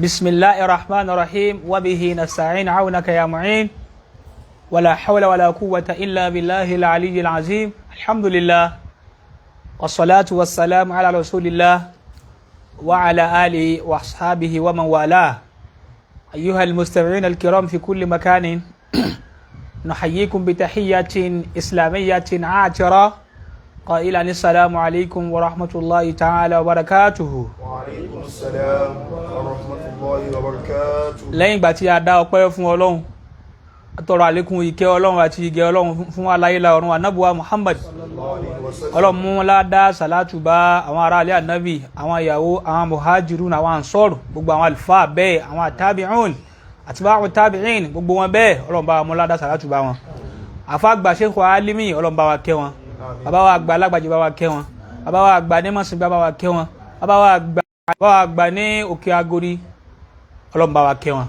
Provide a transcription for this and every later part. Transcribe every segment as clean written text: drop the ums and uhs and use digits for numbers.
بسم الله الرحمن الرحيم وبه نستعين عونك يا معين ولا حول ولا قوة إلا بالله العلي العظيم. الحمد لله والصلاة والسلام على رسول الله وعلى آله وأصحابه ومن والاه. أيها المستمعين الكرام في كل مكان، نحييكم بتحية إسلامية عاطرة قائلا: السلام عليكم ورحمة الله تعالى وبركاته. وعليكم السلام ورحمة الله وبركاته. Lẹ́yìn ìgbà tí a dá ọpẹ́ fún Ọlọ́run, a tọrọ àlékún ìkẹ́ Ọlọ́run àti ìgẹ̀ Ọlọ́run fún aláyélá ọ̀run anábùwà Muhammad. الله عليه وسلم. Ọlọ́run mú ládá sàlátù bá àwọn ará ilé ànábì, àwọn ìyàwó, àwọn muhajirun, àwọn ansọ́rù, gbogbo àwọn àlùfáà bẹ́ẹ̀, àwọn àtàbíùn àti báwọn tábìín, gbogbo wọn bẹ́ẹ̀. Ọlọ́run bá wa mú ládá sàlátù bá wọn. Àfàgbà Sheikh Alimi, Ọlọ́run bá wa kẹ́ wọn. Bàbá wa àgbà alágbàjì, bá wa kẹ́ wọn. Bàbá wa àgbà ní mọ̀sìn, bá wa kẹ́ wọn. Bàbá wa àgbà ní Òkè Agodi, Ọlọ́run bá wa kẹ́ wọn.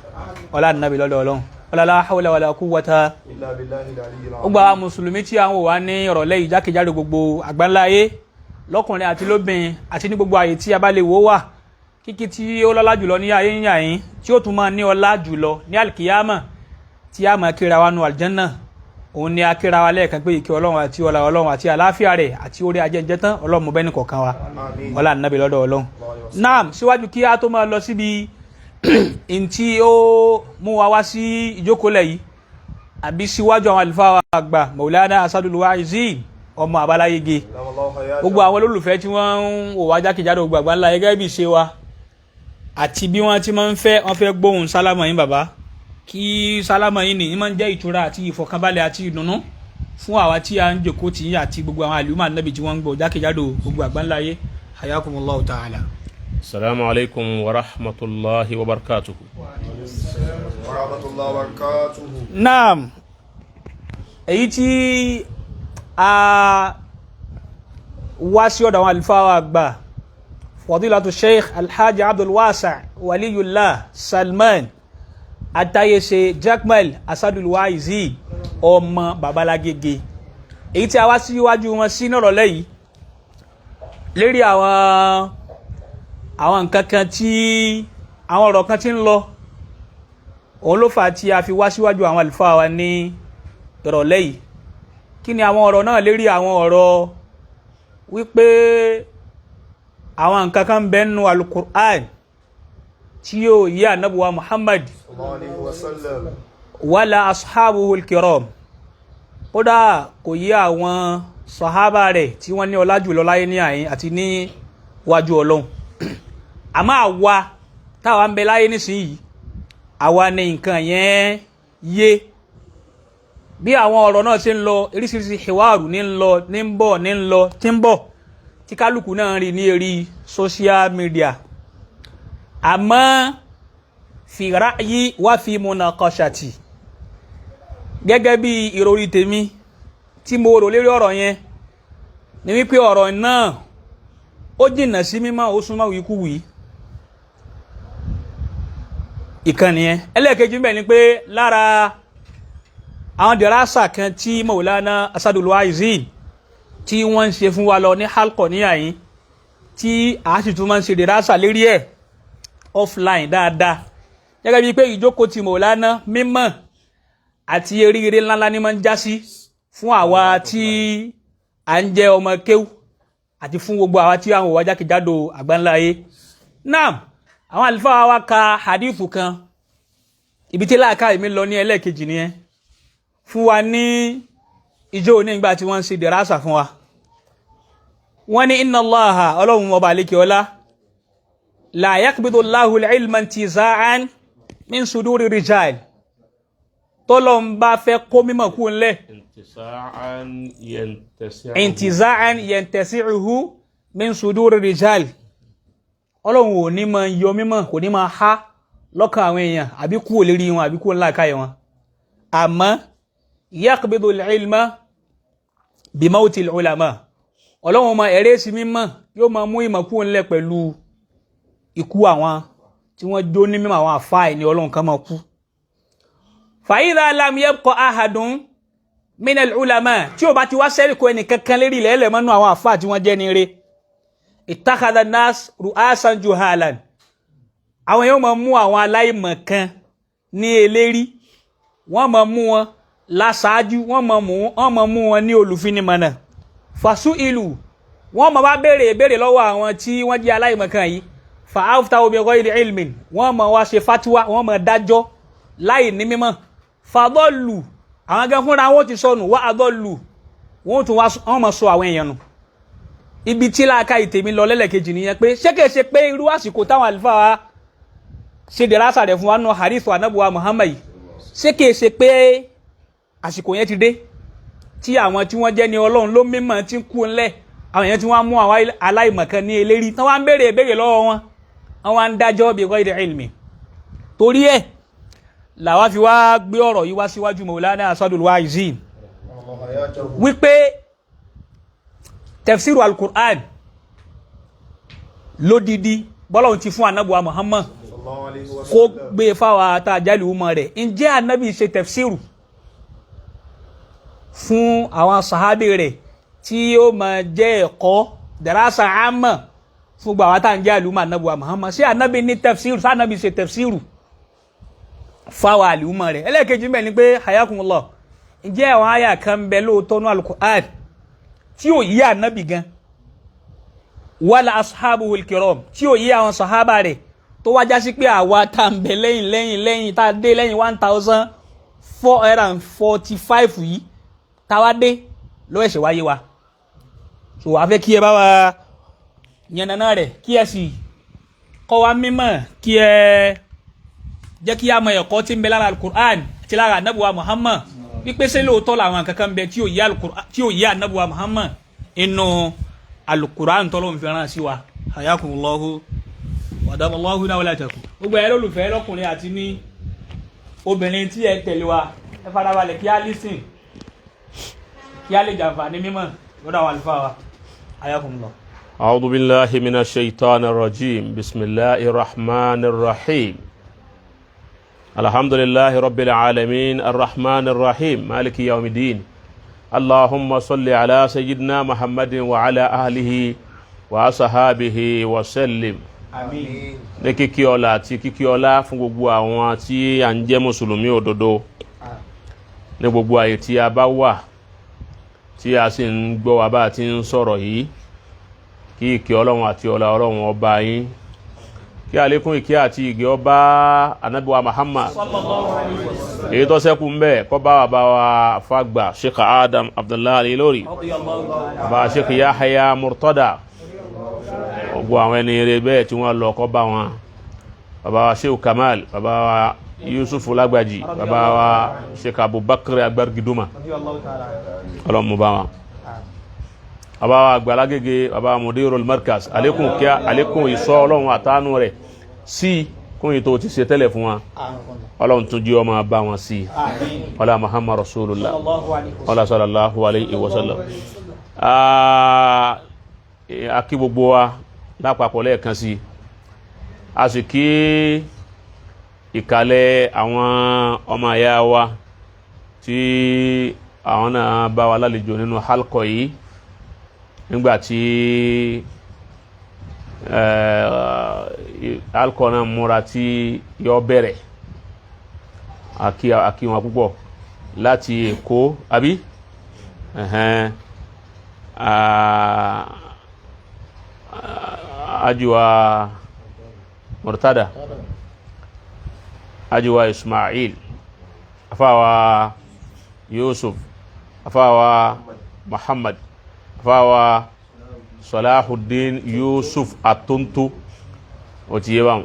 Ọlá nàbì lọ́dọ̀ Ọlọ́run, ọlá la hawla wala quwwata إلا بالله العلي العظيم. Gbogbo àwọn mùsùlùmí tí àwọn wà ní ìrọ̀lẹ́ yìí jákèjádò gbogbo àgbáńláyé, lọ́kùnrin àti lóbìnrin, àti ní gbogbo àyè tí a bá lè wò wà, kíkí tí ó lọ́lá jùlọ ní ayé yín tí ó tún máa ní ọlá jùlọ ní alkiyama tí a máa kíra wa nu aljanna, òun ni a kíra wa lẹ́ẹ̀kan pé ìkẹ́ Ọlọ́run àti ọlá Ọlọ́run àti àlàáfíà rẹ̀ àti orí ajẹ́jẹ́ tán, Ọlọ́run mo bẹ́ẹ̀ ní kọ̀ọ̀kan wa. آمين. Ọlá nàbì lọ́dọ̀ Ọlọ́run. Naam, síwájú kí a tó máa lọ síbi ntí ó mú wa wá sí ìjókòólẹ̀ yìí, àbí síwájú àwọn àlùfáà wa àgbà, Maulana Asadul Waizin, ọmọ àbáláyége, أدام الله حياته. gbogbo àwọn olólùfẹ́ tí wọ́n ń wò wá jákèjádò gbogbo àgbáńlá, gẹ́gẹ́ bí ṣe wa àti bí wọ́n ti máa ń fẹ́, wọ́n fẹ́ gbóhùn sálámà yín, bàbá. Kí sálámà yín ní máa ń jẹ́ ìtura àti ìfọ̀kànbalẹ̀ àti ìdùnnú fún àwa tí a ń jòkó tì yín àti gbogbo àwọn àlùmọ̀ ànábì tí wọ́n ń gbọ́ jákèjádò gbogbo àgbáńlá yé. Hayakumullahu ta'ala. السلام عليكم ورحمة الله وبركاته. ورحمة الله وبركاته. Naam, èyí tí a wá sí ọ̀dọ̀ àwọn àlùfáà wa àgbà, Fadilatu Sheikh Alhaji Abdul Wasa Waliyullah Salman Atayese Jakmal Asadul Waizi, ọmọ Babalágége, èyí tí a wá síwájú wọn sí nírọ̀lẹ́ yìí lérí àwọn nǹkan kan tí àwọn ọ̀rọ̀ kan tí ń lọ, òun ló fà á tí a fi wá síwájú àwọn àlùfáà wa ní ìrọ̀lẹ́ yìí. Kí ni àwọn ọ̀rọ̀ náà? Lérí àwọn ọ̀rọ̀ wípé àwọn nǹkan kan bẹ nínú Alukur'an tí yóò yí ànábùwà Muhammad صلى الله عليه وسلم. wala ashabuhul kiram, kódà kò yí àwọn sahaba rẹ̀ tí wọ́n ní ọlá jùlọ láyé ní àyín àti ní wájú Ọlọ́run. Àmọ́ àwa táwa ń bẹ láyé nísìnyí, àwa ní nǹkan yẹn yé. Bí àwọn ọ̀rọ̀ náà ṣe ń lọ, oríṣiríṣi hiwaru ní ń lọ, ní ń bọ̀, ní ń lọ, tí ń bọ̀, tí kálukú náà rí ní eré social media. Àmọ́ fi ra'yi wa fi munaqashati, gẹ́gẹ́ bí ìròrí tèmi tí mo rò lérí ọ̀rọ̀ yẹn ni wípé ọ̀rọ̀ náà ó jìnnà sí mímọ́, ó súnmọ́ wíkúwìí. Ìkànnì yẹn ẹlẹ́ẹ̀kejì ń bẹ ni pé lára àwọn dìrásà kan tí Maulana Asadul Waizin tí wọ́n ń ṣe fún wa lọ ní halkọ ní àyín, tí a sì tún máa ń ṣe dìrásà lérí ẹ̀ offline dáadáa, gẹ́gẹ́ bíi pé ìjókòó ti Maulana, mímọ́ àti eríire ńláńlá ní máa ń já sí fún àwa tí à ń jẹ́ ọmọ kéwú àti fún gbogbo àwa tí àwọn òwà jákèjádò àgbáńlá ayé. Náà àwọn àlùfáà wa ka hadithu kan, ibi tí láàká mi lọ ní ẹlẹ́ẹ̀kejì nìyẹn, fún wa ní ìjọ òní ìgbà tí wọ́n ń ṣe dẹ̀rásà fún wa. Wọ́n ní inna Allaha, Ọlọ́run ọba àlekè ọlá, la yaqbidu Allahu al-ilma intiza'an min suduri rijal, tọ́lọ́ ń bá fẹ́ kó mímọ̀ kú ńlẹ̀ انتزاعا ينتزعه. Intiza'an yantasi'uhu min suduri rijal, Ọlọ́run ò ní máa yọ mímọ̀, kò ní máa há lọ́kàn àwọn èèyàn àbí kúrò lérí wọn àbí kúrò ńlá káyọ̀ wọn. Àmọ́ yaqbidu al-ilma bimawti al-ulama, Ọlọ́run máa ẹ̀rẹ́ sí mímọ̀, yóò máa mú ìmọ̀ kúrò ńlẹ̀ pẹ̀lú ikú àwọn tí wọ́n jó ní mímọ̀, àwọn àfáà ní Ọlọ́run kan máa kú. Fa idha lam yabqa ahadun min al-ulama, tí ó bá ti wá sẹ́ríkọ ẹnì kankan lérí ilẹ̀ ẹlẹ́mọ́nú àwọn àfáà tí wọ́n jẹ́ ní ire, ittakhadha an-nas ru'asan juhalan. Àwọn yóò máa mú àwọn aláìmọ̀ kan ní eléri, wọ́n máa mú wọn láṣáájú, wọ́n máa mú wọn ní olùfinimọ̀nà. Fasu'ilu, wọ́n máa wá béèrè béèrè lọ́wọ́ àwọn tí wọ́n jẹ́ aláìmọ̀ kan yìí. Fa aftaw bi ghayri ilmin, wọ́n máa wá ṣe fatiwa, wọ́n máa dájọ́ láì ní mímọ̀. Fadallu, àwọn gan fúnra wọn ti sọnù. Wa adallu, wọ́n tún wá wọ́n máa sọ àwọn èèyàn nù. Ibi tí láàka ìtèmi lọ lẹ́lẹ̀kejì nìyẹn, pé ṣé kìí ṣe pé irú àsìkò táwọn àlùfáà wa ṣe dẹ̀rásà rẹ̀ fún wa nù hadith anabuwa Muhammad yìí, ṣé kìí ṣe pé àsìkò yẹn ti dé tí àwọn tí wọ́n jẹ́ ní Ọlọ́run ló mímọ̀ tí ń kú ńlẹ̀, àwọn èèyàn tí wọ́n á mú àwọn aláìmọ̀kan ní eléri, tí wọ́n á ń béèrè ìbéèrè lọ́wọ́ wọn, wọ́n á ń dájọ́ bi ghayri ilmi? Torí ẹ̀ làwa fi wá gbé ọ̀rọ̀ yìí wá síwájú Maulana Asadul Waizin, wípé tafsiru al-Qur'an lódidi bọ́lọ́hun ti fún anabuwa Muhammad Sallallahu alayhi wa kó sallam. Gbé fáwa tá a jálè umọ rẹ̀, ǹjẹ́ anabi ṣe tafsiru fún àwọn sàhábì rẹ̀ tí ó máa jẹ́ ẹ̀kọ́ darasa àmà fún gbogbo àwọn tá à ń jẹ́ àlùmọ̀ anabuwa Muhammad? Ṣé anabi ní tafsiru? Ṣé anabi ṣe tafsiru fáwa àlùmọ̀ rẹ̀? Ẹlẹ́ẹ̀kejì mbẹ́ ni pé, hayakumullah, ǹjẹ́ àwọn àyà kan bẹ lóòótọ́ ní al-Qur'an tí ò yí anabi gan wala ashabuhul kiram, tí ò yí àwọn sàhábà rẹ̀, tó wá já sí pé àwa tá ń bẹ lẹ́yìn lẹ́yìn lẹ́yìn tá a dé lẹ́yìn 1445 yìí tá a wá dé ló ẹ̀ṣẹ̀ wáyé wa? So a fẹ́ kí ẹ bá wa yànnàná rẹ̀, kí ẹ sì kọ́ wa mímọ̀, kí ẹ jẹ́ kí a mọ ẹ̀kọ́ tí ń bẹ lára alukur'an àti lára anabuwa Muhammad, wípé ṣé lóòótọ́ làwọn kankan bẹ tí ò yé alukur'an, tí ò yé anabuwa Muhammad inú alukur'an tọ́lọ́ ń fẹ́ràn sí wa? Hayakumullahu wàdàmọ́láhu náà wọlé àtẹkù. Gbogbo ẹ lólùfẹ́ lọ́kùnrin àti ní obìnrin tí ẹ tẹ̀lé wa, ẹ farabalẹ̀ kí á lísìn, kí á lè jàǹfààní mímọ̀ lọ́dọ̀ àwọn àlùfáà wa. Hayakumullah. أعوذ بالله من الشيطان الرجيم. بسم الله الرحمن الرحيم. الحمد لله رب العالمين الرحمن الرحيم مالك يوم الدين. اللهم صل على سيدنا محمد وعلى أهله وأصحابه وسلم. Àmín. Ní kíkí ọlá àti kíkí ọlá fún gbogbo àwọn tí à ń jẹ́ mùsùlùmí òdodo ní gbogbo àyè tí a bá wà, tí a sì ń gbọ́ wa bá a ti ń sọ̀rọ̀ yìí, kí ìkẹ́ Ọlọ́run àti ọlá Ọlọ́run ọba yín, kí àlékún ìkẹ́ àti ìgẹ́ ọba anábíwá Muhammad, èyí tó ṣẹ́kù ń bẹ̀ kó bá wà bá wa fàgbà Sheikh Adam Abdullahi Al-Ilory, bàbá Sheikh Yahya Murtada, gbogbo àwọn ẹni rere bẹ́ẹ̀ tí wọ́n lọ, kó bá wọn, bàbá wa Sheikh Kamal, bàbá wa Yusuf Lágbàjì, bàbá wa Sheikh Abubakar Agbargiduma, Ọlọ́run mú bá wọn, bàbá wa Àgbàlágége, bàbá wa Mudirul Markaz. Àlékún kíá, àlékún ìṣọ́ Ọlọ́run àtànú rẹ̀ sí kún yìí tó ti ṣe tẹ́lẹ̀ fún wa, Ọlọ́run tún jí ọmọ bá wọn sí. Ọlá Muhammad Rasulullah, ọlá sallallahu alayhi wa sallam. A kí gbogbo wa lápapọ̀ lẹ́ẹ̀kan sí, a sì kí ìkàlẹ̀ àwọn ọmọ ìyá wa tí àwọn náà bá wa lálejò nínú halkọ yìí nígbàtí halkọ náà múra tí yọ bẹ̀rẹ̀. A kí wọn púpọ̀ láti Èkó, àbí ẹ̀hẹ́n, ajiwa Murtada, ajiwa Ismail, afawa Yusuf, afawa Muhammad, afawa Salahuddin Yusuf Atuntu. Ó ti yé báwọn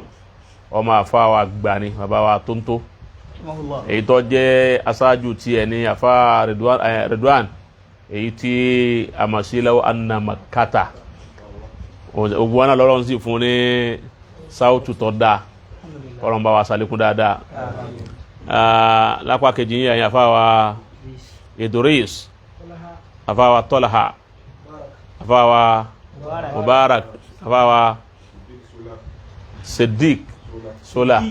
ọmọ afawa gbani bàbá wa Atuntu, èyí tó jẹ́ aṣáájú tiẹ̀ ní afa Ridwan, Ridwan, èyí tí a mọ̀ sí law anna Makkata. Ògùn wọn náà lọ́rọ̀ sí fún ní sáwùtù tó dáa, kọ́lọ́n bá wa sàlékún dáadáa. Lápá kejì yìí, àyìn àfáwa Idris, àfáwa Tọ́lá, àfáwa Mubarak, àfáwa Siddiq Sola,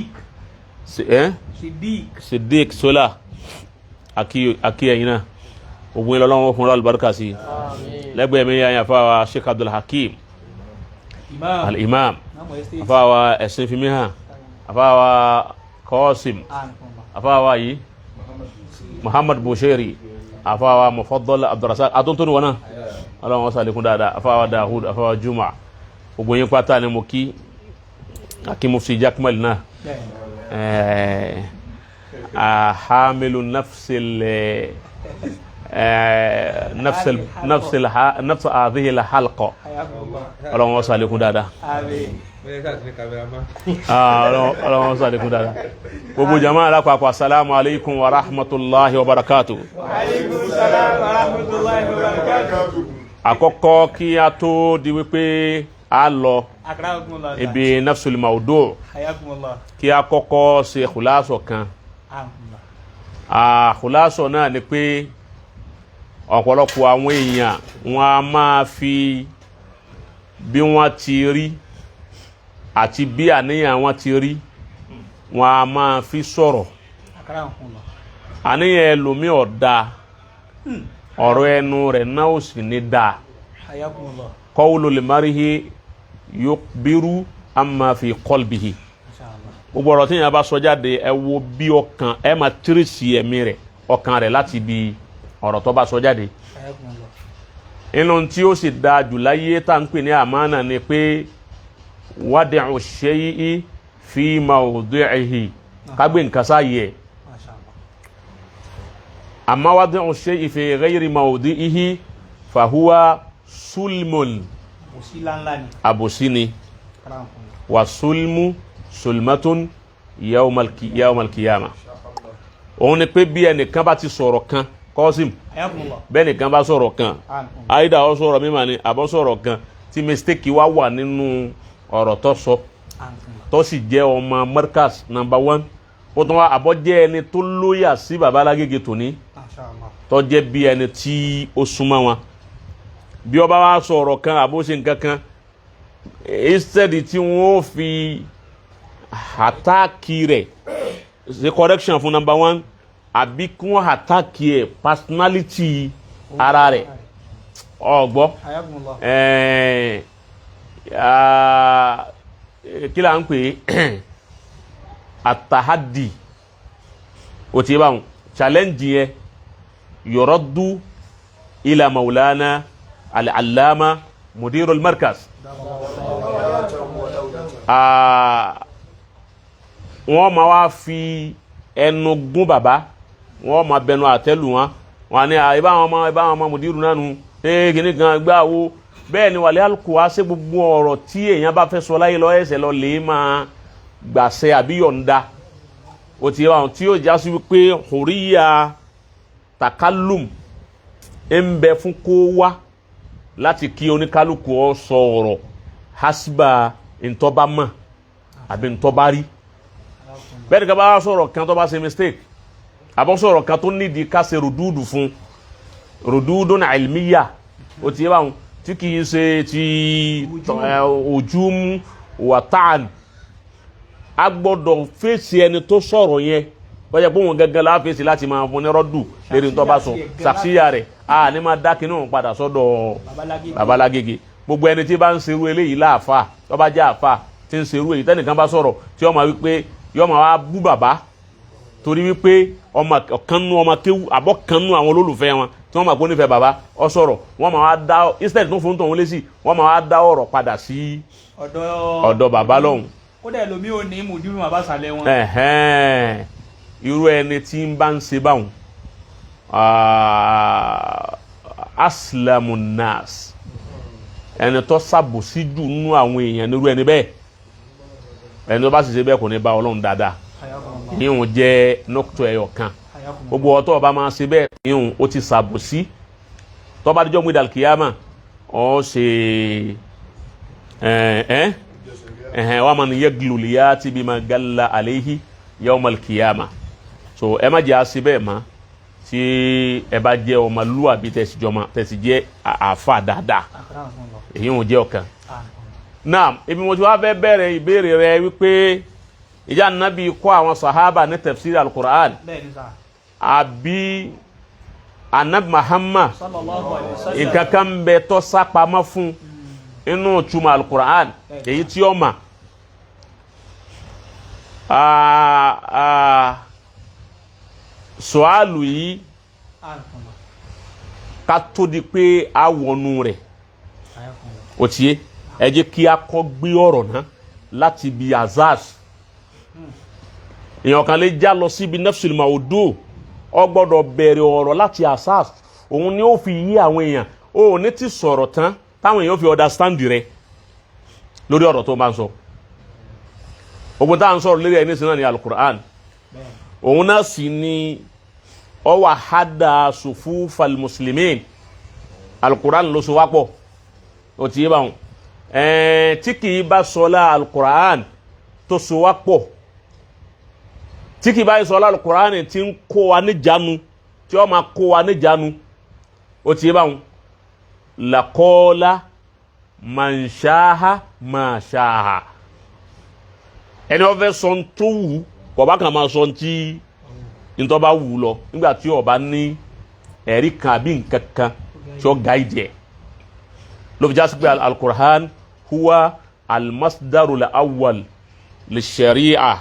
Siddiq. Siddiq Sola, akí ẹ̀yin náà, ogun ilẹ̀ Ọlọ́run fún albarka sí. Lẹ́gbẹ̀ẹ́ mi, yẹn àfáwa Sheikh Abdul Hakim Imam Al-Imam, Namo Estate. àfáwa ẹ̀sìn fi mí hàn. Àfáwa Qasim, àfáwa yìí Muhammad Bushiri, àfáwa Mufaddal Abdulrasaq atuntun wọn náà, Ọlọ́run wọn sàlékún dáadáa, àfáwa Dahud, àfáwa Juma, gbogbo yín pátá ni mo kí. Akí Mufti Jakmal náà, hamilu nafsil nafsil nafsil nafs hadhihi alhalqa, Ọlọ́run wọn sàlékún dáadáa. Ọlọ́run wọn sàlékún dáadáa. Gbogbo jama alápapọ̀, assalamu alaikum wa rahmatulahi wa barakatuh. Wa alaikum salam wa rahmatulahi wa barakatuh. Àkọ́kọ́, kí a tó di wípé a lọ Akramakumullah. ibi nafsul mawdu, Hayakumullah. kí a kọ́kọ́ ṣe khulaso kan. Akramakumullah. Khulaso náà ni pé ọ̀pọ̀lọpọ̀ àwọn èèyàn, wọn a máa fi bí wọ́n ti rí àti bí àníyàn wọn ti rí, wọn a máa fi sọ̀rọ̀. Akramakumullah. Àníyàn ẹlòmíì ọ̀dà, ọ̀rọ̀ ẹnu rẹ̀ náà ò sì ní dáa. Hayakumullah. Qawlu marihi yukhbiru amma fi qalbihi. Inshallah. Gbogbo ọ̀rọ̀ tí yẹn bá sọ jáde, ẹ wo bí ọkàn ẹ máa tírèsì ẹ̀mí rẹ̀, ọkàn rẹ̀, láti bí ọ̀rọ̀ tó bá sọ jáde. Hayakumullah. Inú tí ó sì dáa jù láyé tá à ń pè ní àmánà ni pé wadi'u shay'i fi mawdi'ihi, kágbé nǹkan sáàyè ẹ̀. Mashallah. Àmọ́ wadi'u shay'i fi ghayri mawdi'ihi fahuwa sulmun. Àbòsí ńláńlá ni. Àbòsí ni. Akramakumullah. Wa sulmu sulmatun yawmal qiyama. Òun ni pé bí ẹnìkan bá ti sọ̀rọ̀ kan, Kọ́sìm, Hayakumullah. bẹ́ẹ̀ nìkan bá sọ̀rọ̀ kan, Akramakumullah. àyídà ọ sọ̀rọ̀ mímà ni àbọ̀ sọ̀rọ̀ kan tí mistake wá wà nínú ọ̀rọ̀ tó sọ, Akramakumullah. tó sì jẹ́ ọmọ Markaz number one, ó tún wá àbọ̀ jẹ́ ẹni tó lóyà sí baba Alágége tòní, Mashallah. tó jẹ́ bí ẹni tí ó súnmọ́ wọn, bí ọba wa sọ̀rọ̀ kan àbó ṣe nǹkan kan, instead tí wọ́n fi attack rẹ̀, ṣe correction fún number one, àbí kí wọ́n attack ẹ̀ personality ara rẹ̀, ọ̀gbọ́. Hayakumullah. Kí là ń pè é, àtàhádì, o ti báwọn challenge yẹn yuraddu ila maulana al-allama mudirul markaz. Wọ́n máa wá fi ẹnu gún bàbá, wọ́n máa bẹnu àtẹ́lù wọn, wọn ní ìbá àwọn ọmọ mùdírù náà nù, ee, kìnnì kan gbá wo bẹ́ẹ̀ ni wàlẹ́ alukó wa ṣe. Gbogbo ọ̀rọ̀ tí èèyàn bá fẹ́ sọ láyé lọ, ẹsẹ̀ lọ lè máa gbàṣẹ àbí yọ̀ǹda, o ti yẹ wọn, tí yóò já sí wípé hùríyà takallum ń bẹ fún kó wá láti kí oníkálukú ọ sọ ọ̀rọ̀ hasba ntọ́ba mọ̀ àbí ntọ́ba rí. Bẹ́ẹ̀ ni ká bá sọ̀rọ̀ kan tó bá ṣe mistake, àbọ̀ sọ̀rọ̀ kan tó nídìí ká ṣe rùdúùdù fún, rùdúùdù ní ilmiya, ó ti yé báwọn, tí kì í ṣe ti ojúmú wàtán, a gbọ́dọ̀ fèsì ẹni tó sọ̀rọ̀ yẹn. Wọ́n jẹ́ pé òun gẹ́gẹ́ la fèsì láti máa fún ní rọ́dù lérí tó bá sọ, sàṣìyà rẹ̀, a ní máa dá kinní òun padà sọ́dọ̀ babalágége. Gbogbo ẹni tí bá ń serú eléyìí láàfà, tó bá jẹ́ àfà tí ń serú èyí, tẹ́nìkan bá sọ̀rọ̀ tí ó máa wípé yó máa wá bú bàbá torí wípé ọmọ ọ̀kan nú ọmọ kéwú àbọ̀ kan nú àwọn olólùfẹ́ wọn tí wọ́n máa kó nífẹ̀ẹ́ bàbá ọ sọ̀rọ̀, wọ́n máa wá dá, instead tó fún tòun lésì, wọ́n máa wá dá ọ̀rọ̀ padà sí ọ̀dọ̀ bàbá lọ́hùn. Kódà ẹlòmíì ò ní mùdírù bàbá sàlẹ̀ wọn. Ẹ̀hẹ́n, irú ẹni tí ń bá ń ṣe báwọn, aslamu nas, ẹni tó ṣàbòsí jù nínú àwọn èèyàn nírú ẹni bẹ́ẹ̀. Ẹni tó bá sì ṣe bẹ́ẹ̀ kò ní bá Ọlọ́run dáadáa. Ìhùn jẹ́ nọ́kítọ̀ ẹ̀yọ̀ kan. Gbogbo ọtọ́ ọba máa ṣe bẹ́ẹ̀, ìhùn ó ti ṣàbòsí. Tó bá dijọ́ gbé kìyàmà ọ ṣe ẹ̀ ẹ̀ ẹ̀hẹ̀n wa man yaglul yati bima galla alayhi yawmal kìyàmà. So ẹ má jẹ́ àṣẹ bẹ́ẹ̀ mọ́. Tí ẹ bá jẹ́ ọmọlúwàbí, tẹ̀sí jẹ́ àáfà dáadáa, èyí ò jẹ́ ọ̀kan. Naam, ibi mo ti wá fẹ́ bẹ̀rẹ̀ ìbéèrè rẹ wípé ìjà nàbí kọ́ àwọn sahaba ní tafsir al-Qur'an, Bẹ́ẹ̀ ni sà. Àbí anabi Muhammad, Sallallahu alayhi wa sallam. Nǹkan kan bẹ tó sápamọ́ fún inú túmọ̀ al-Qur'an, èyí tí ó mà. Sọ́àlù yìí ká tó di pé a wọnú rẹ̀, ó ti yé, ẹ jẹ́ kí a kọ́ gbé ọ̀rọ̀ náà láti ibi azaz. Èèyàn kan lè já lọ síbi nafsul maudu, ó gbọ́dọ̀ bẹ̀rẹ̀ ọ̀rọ̀ láti asas, òun ni ó fi yí àwọn èèyàn. Ó ò ní ti sọ̀rọ̀ tán táwọn èèyàn fi understand rẹ lórí ọ̀rọ̀ tó máa ń sọ. Ogun tá à ń sọ̀rọ̀ lórí ẹni sinna ni alukur'an, òun náà sì ni ó wà hada sufufal muslimin. Alukur'an ló so wá pọ̀, ó ti yé báwọn. Tí kì í bá sọlá alukur'an tó so wá pọ̀, tí kì í bá sọlá alukur'an tí ń kó wa níjànú, tí ó máa kó wa níjànú, ó ti yé báwọn, làkọ́ọ́lá manṣáha máṣáha, ẹni wọ́n fẹ́ sọ tó wù kò bá kàn máa sọ ntí ntọ́ bá wù lọ nígbà tí ó bá ní ẹ̀rí kan àbí nǹkan kan tí ó guide ẹ̀. Ló fi jásí pé alukur'an huwa almasdaru la awwal li sharia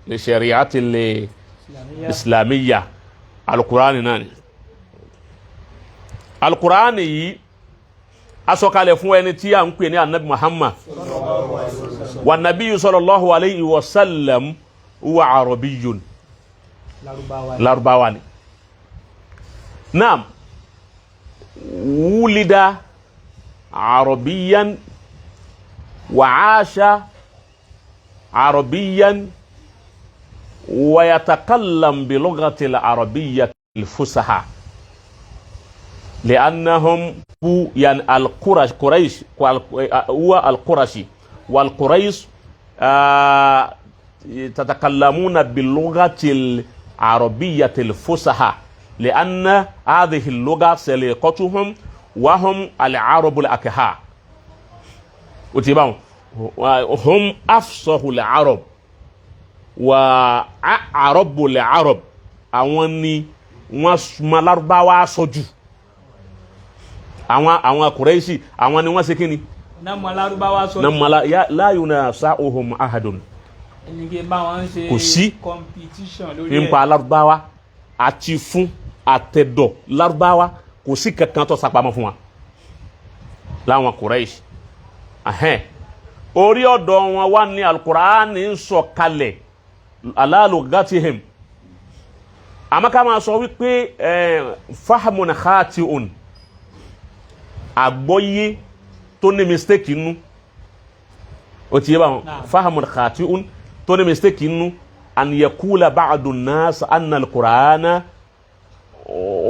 li shari'ati li islamiyya. Alukur'an náà ni alukur'an yìí asọ̀kalẹ̀ fún ẹni tí a ń pè ní anabi Muhammad wa nabiyyu sallallahu alayhi wa sallam huwa arabiyyun. Lárúbáwá. Lárúbáwá ni. Naam, wulida arabiyan wa aasha arabiyan wa yatakallam bi lughati al-arabiyyati al-fusaha لأنهم يعني القرش قريش، هو القرشي، والقريش تتكلمون باللغة العربية الفصحى لأن هذه اللغة سليقتهم وهم العرب الأكهاء، وتبعهم هم أفصح العرب وأعرب العرب. Àwọn ni wọ́n mọ Lárúbáwá sọ jù. Àwọn Kùrẹ́ṣì, àwọn ni wọ́n ṣe kí ni? Náà mọ Lárúbáwá sọ. Na mala ya la yunasa'uhum ahadun. Ẹni kí bá wọn ṣe Kò sí. competition lórí Nípa Lárúbáwá àti fún àtẹ̀dọ̀ Lárúbáwá, kò sí kankan tó sapamọ́ fún wa láwọn Kùrẹ́ṣì. Ahẹ́n, orí ọ̀dọ̀ wọn wà ní Alukur'ani ń sọ kalẹ̀ ala lugatihim. Àmọ́ ká máa sọ wípé fahamun khati'un, àgbọ́yé tó ní mistake nú, ó ti yé báwọn. Naam. Fahamun khati'un tó ní mistake nú an yakula ba'du nas anna al-Qur'ana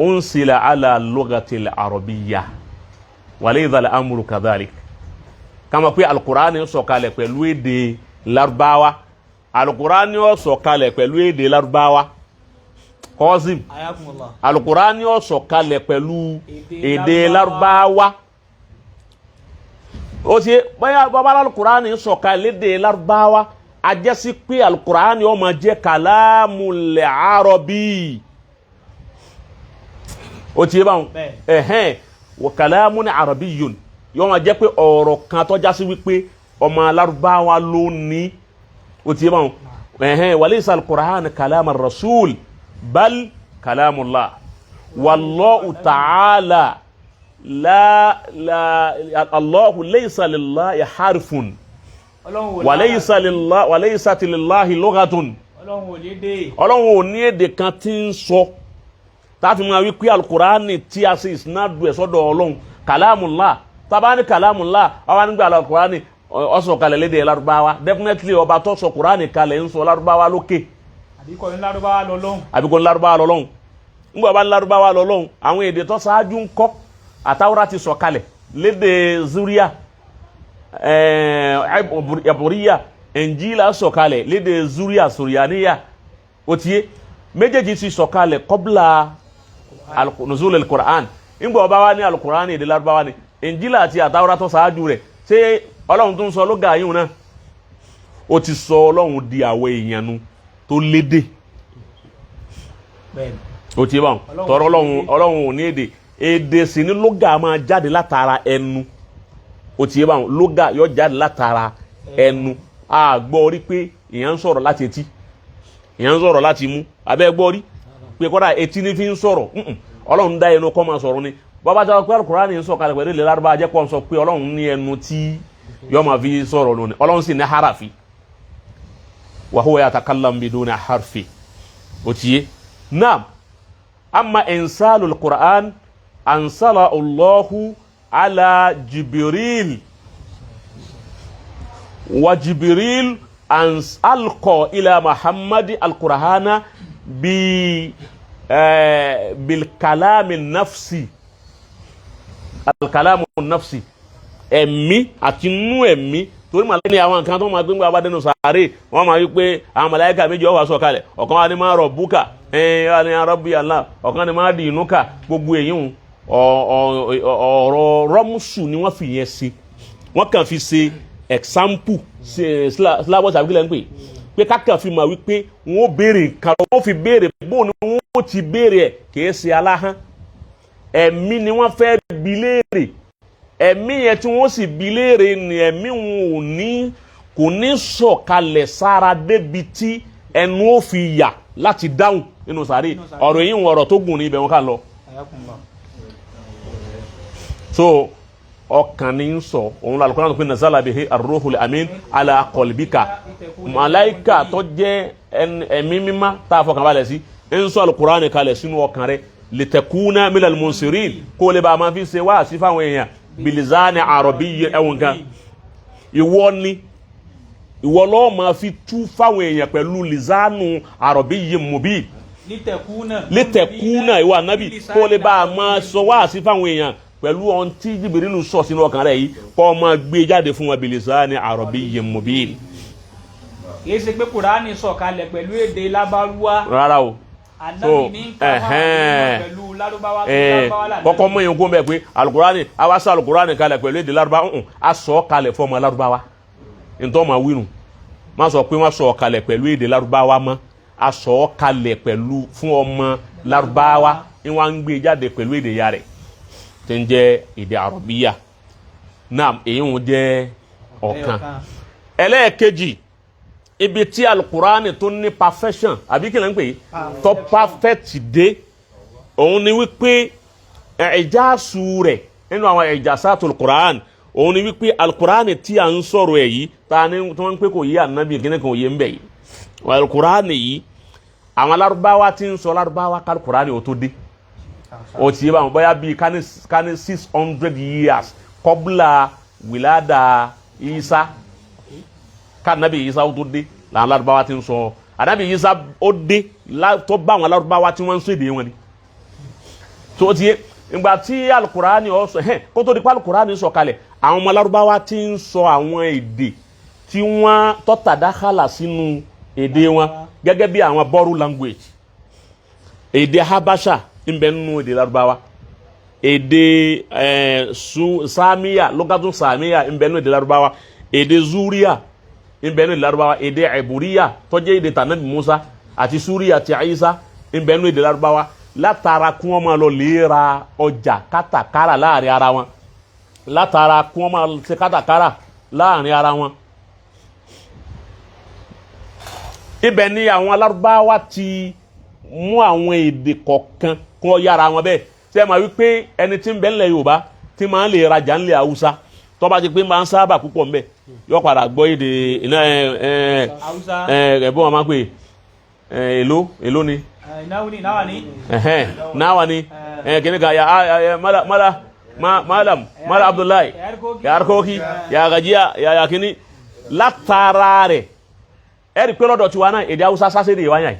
unsila ala lughati al-arabiyya wa laysa al-amru kadhalik. Kama pé alukur'ani sọ̀kalẹ̀ pẹ̀lú èdè Lárúbáwá, alukur'ani ó sọ̀kalẹ̀ pẹ̀lú èdè Lárúbáwá, kọ́sìm. Ayakumullah. Alukur'ani ó sọ̀kalẹ̀ pẹ̀lú Èdè èdè Lárúbáwá. Ó ti bóyá bàbá alukur'ani sọ̀kalẹ̀ lédè Lárúbáwá, a jẹ́ sí pé alukur'ani ó máa jẹ́ kalamul arabi, ó ti yé báwọn. Bẹ́ẹ̀. Ẹ̀hẹ́n, wa kalamun arabiyyun yóò máa jẹ́ pé ọ̀rọ̀ kan tó já sí wípé ọmọ Lárúbáwá ló ní, ó ti yé báwọn. Ẹ̀hẹ́n, walaysa alukur'an kalama rasul bal kalamullah wallahu ta'ala la la Allahu laysa lillahi harfun. Ọlọ́run ò Walaysa lillahi walaysat lillahi lughatun. Ọlọ́run ò lédè. Ọlọ́run ò ní èdè kan tí ń sọ táàfin máa wí pé alukurani tí a ṣe ìsinádùn ẹ̀ sọ́dọ̀ Ọlọ́run kalamullah. Tábà ní kalamullah, àwa nígbà alukurani ó sọ̀ kalẹ̀ lédè Lárúbáwá, definitely ọba tó sọ kurani kalẹ̀ ń sọ Lárúbáwá lókè. Àbí kọ́ ní Lárúbáwá lọ lọ́hùn. Àbí kò ní Lárúbáwá lọ́lọ́hún? Ńgbà bá ní Lárúbáwá lọ́lọ́hún, àwọn èdè tó ṣáájú ń kọ́? Àtàwọ́rá ti sọ̀ kalẹ̀ lédè Zuria, Ẹ̀bùríyà, Ẹ̀njílà sọ̀ kalẹ̀ lédè Zuria, Sùrìyàníyà. Ó ti yé, méjèèjì ti sọ̀ kalẹ̀ kọ́bla nuzul al-Qur'an. Ńgbà ọba wa ní al-Qur'an èdè Lárúbáwá ni, Ẹ̀njílà àti àtàwọ́rá tó ṣáájú rẹ̀, ṣé Ọlọ́run tó ń sọ lóga yìí náà? Ó ti sọ Ọlọ́run di àwọ̀ èèyàn nu tó lédè. Bẹ́ẹ̀ni. Ó ti bá wọn. Ọlọ́run Tọrọ ò ní Ọlọ́run èdè. Ọlọ́run ò ní èdè. Èdè sì ní lóga máa jáde látara ẹnu. Ó ti bá wọn, lóga yóò jáde látara ẹnu. A gbọ́ rí pé Ìyẹn ń sọ̀rọ̀ láti etí, ìyẹn ń sọ̀rọ̀ láti imú. Abẹ́ gbọ́ rí pé kọ́dà etí ní fi ń sọ̀rọ̀? Ọlọ́run dá ẹnu kọ́ máa sọ̀rọ̀ ni. Bàbá tí a pé Al-Qur'ani ń sọ kalẹ̀ pẹ̀lú ilẹ̀ Lárúbáwá, jẹ́ kó ń sọ pé Ọlọ́run ní ẹnu tí yọ máa fi sọ̀rọ̀ lónìí. Ọlọ́run sì ní harafi, wa huwa yatakallam biduni harfi. Ó ti yé? Naam. Amma insalul Qur'an, ansala Allahu ala Jibril, wa Jibril alqa ila Muhammad al-Qur'ana bi bilkalami nafsi, alkalamu nafsi, ẹ̀mí àti inú ẹ̀mí. Torí màláíkà ní àwọn nǹkan tó máa gbégbá bá dénú sàárè, wọ́n máa wí pé àwọn màláíkà méjì ó wá sọ̀kalẹ̀. Ọ̀kan wá ní máa rọ̀ búkà ẹ̀ẹ́n wá ní rabbi Allah, ọ̀kan ní máa di inú kà. Gbogbo èyí ń ọ̀rọ̀ rọ́mùsù ni wọ́n fi yẹn ṣe. Wọ́n kàn fi ṣe example ṣe syllabus àbí kílẹ̀ ń pè pé kákan fi mọ̀ wípé wọ́n ó béèrè nǹkan, wọ́n fi béèrè bó ni wọ́n ti béèrè ẹ̀. Kìí ṣe aláhán, ẹ̀mí ni wọ́n fẹ́ bi léèrè. Ẹ̀mí yẹn tí wọ́n sì bi léèrè ni ẹ̀mí wọn ò ní kò ní sọ̀kalẹ̀ sára débi tí ẹnu ó fi yà láti dáhùn nínú sàárè. Ọ̀rọ̀ yìí ń ọ̀rọ̀ tó gùn ní ibẹ̀ wọn kà lọ. So ọkàn ní ń sọ òun lálùkọ́ náà pé nazala bihi arruhul amin ala qalbika. Màláìka tó jẹ́ ẹ̀mí mímá tá a fọkàn balẹ̀ sí ń sọ alukur'ani kalẹ̀ sínú ọkàn rẹ̀, litakuna minal munsirin, kó lè bá a máa fi ṣe wáàsí fáwọn èèyàn, bilisani arabiyyin. Ẹ̀wọ̀n kan, ìwọ ni ìwọ lọ́ọ́ máa fi tú fáwọn èèyàn pẹ̀lú lisanu arabiyyin mubin. Litakuna. Litakuna, ìwọ ànábì, kó lè bá a máa sọ wáàsí fáwọn èèyàn pẹ̀lú ohun tí Jìbìrìlù sọ sínú ọkàn rẹ̀ yìí, kó o máa gbé jáde fún wọn bilisani arabiyyin mubin. Kìí ṣe pé Kùránì sọ̀kalẹ̀ pẹ̀lú èdè Lárúbáwá. Rárá o. Ànábì ní ká wá pẹ̀lú Lárúbáwá tó Lárúbáwá là. Kọ́kọ́ mọ̀ yín kó bẹ́ẹ̀ pé alukurani àwa sọ alukurani kalẹ̀ pẹ̀lú èdè Lárúbáwá ń a sọ kalẹ̀ fún ọmọ Lárúbáwá. Ntọ́ ma wínu má sọ pé wọ́n sọ kalẹ̀ pẹ̀lú èdè Lárúbáwá mọ́. A sọ kalẹ̀ pẹ̀lú fún ọmọ Lárúbáwá ní wọ́n á ń gbé jáde pẹ̀lú èdè ya rẹ̀ tí ń jẹ́ èdè Àrọ̀bíyà. Naam, èyí ń jẹ́ ọ̀kan. Ẹlẹ́ẹ̀kejì, ibi tí alukurani tó ní perfection, àbí kí ló ń pè é, tó perfect dé, òun ni wípé ìjásù rẹ̀ nínú àwọn ìjásàtò alukurani, òun ni wípé alukurani tí a ń sọ̀rọ̀ ẹ̀ yìí, ta ni tí wọ́n ń pè kò yé ànábì, kíní kan ò yé ń bẹ̀ yìí. Alukurani yìí, àwọn alárúbáwá tí ń sọ alárúbáwá k'alukurani ò tó dé, ó ti yé báwọn, bóyá bíi kání 600 years kọ́bùlà wìládà Isa, k'anabi Isa ó tó dé làwọn alárúbáwá ti ń sọ. Anabi Isa ó dé tó bá àwọn alárúbáwá tí wọ́n ń sọ èdè wọn ni. Tó ti yé, ìgbà tí alukurani ó sọ hẹn, kó tó di pa alukurani sọ kalẹ̀, àwọn ọmọ alárúbáwá ti ń sọ àwọn èdè tí wọ́n tọ́tàdákàlà sínú èdè wọn, gẹ́gẹ́ bí àwọn borrow language. Èdè Habasha ń bẹ nínú èdè Lárúbáwá, èdè su Samiya, lugatu Samiya, ń bẹ nínú èdè Lárúbáwá, èdè Zuria ń bẹ nínú èdè Lárúbáwá, èdè Iburiya tó jẹ́ èdè tànàbí Musa àti Suriya àti Isa ń bẹ nínú èdè Lárúbáwá, látara kí wọ́n máa lọ lè ra ọjà kátàkárà láàrin ara wọn, látara kí wọ́n máa ṣe kátàkárà láàrin ara wọn. Ibẹ̀ ni àwọn alárúbáwá ti mú àwọn èdè kọ̀ọ̀kan kí wọ́n yára wọn bẹ́ẹ̀. Ṣé ẹ máa wí pé ẹni tí ń bẹ ńlẹ̀ Yorùbá tí máa ń lè rajà ńlẹ̀ Haúsá, tó bá ti pé máa ń sábà púpọ̀ ńbẹ̀, yóò padà gbọ́ èdè iná ẹ ẹ Haúsá. Ẹ ẹ bí wọ́n máa ń pè ẹ, èló èló ni? Náwó ni, náwà ní. Ẹhẹn, náwa ni ẹ kìnnì kan ya ya mala mala ma malam mala Abdullahi, ya harkoki, ya gajiya, ya ya kìnnì. Látara rẹ̀, ẹ rí i pé lọ́dọ̀ tiwa náà, èdè Haúsá sásédè wáyà yìí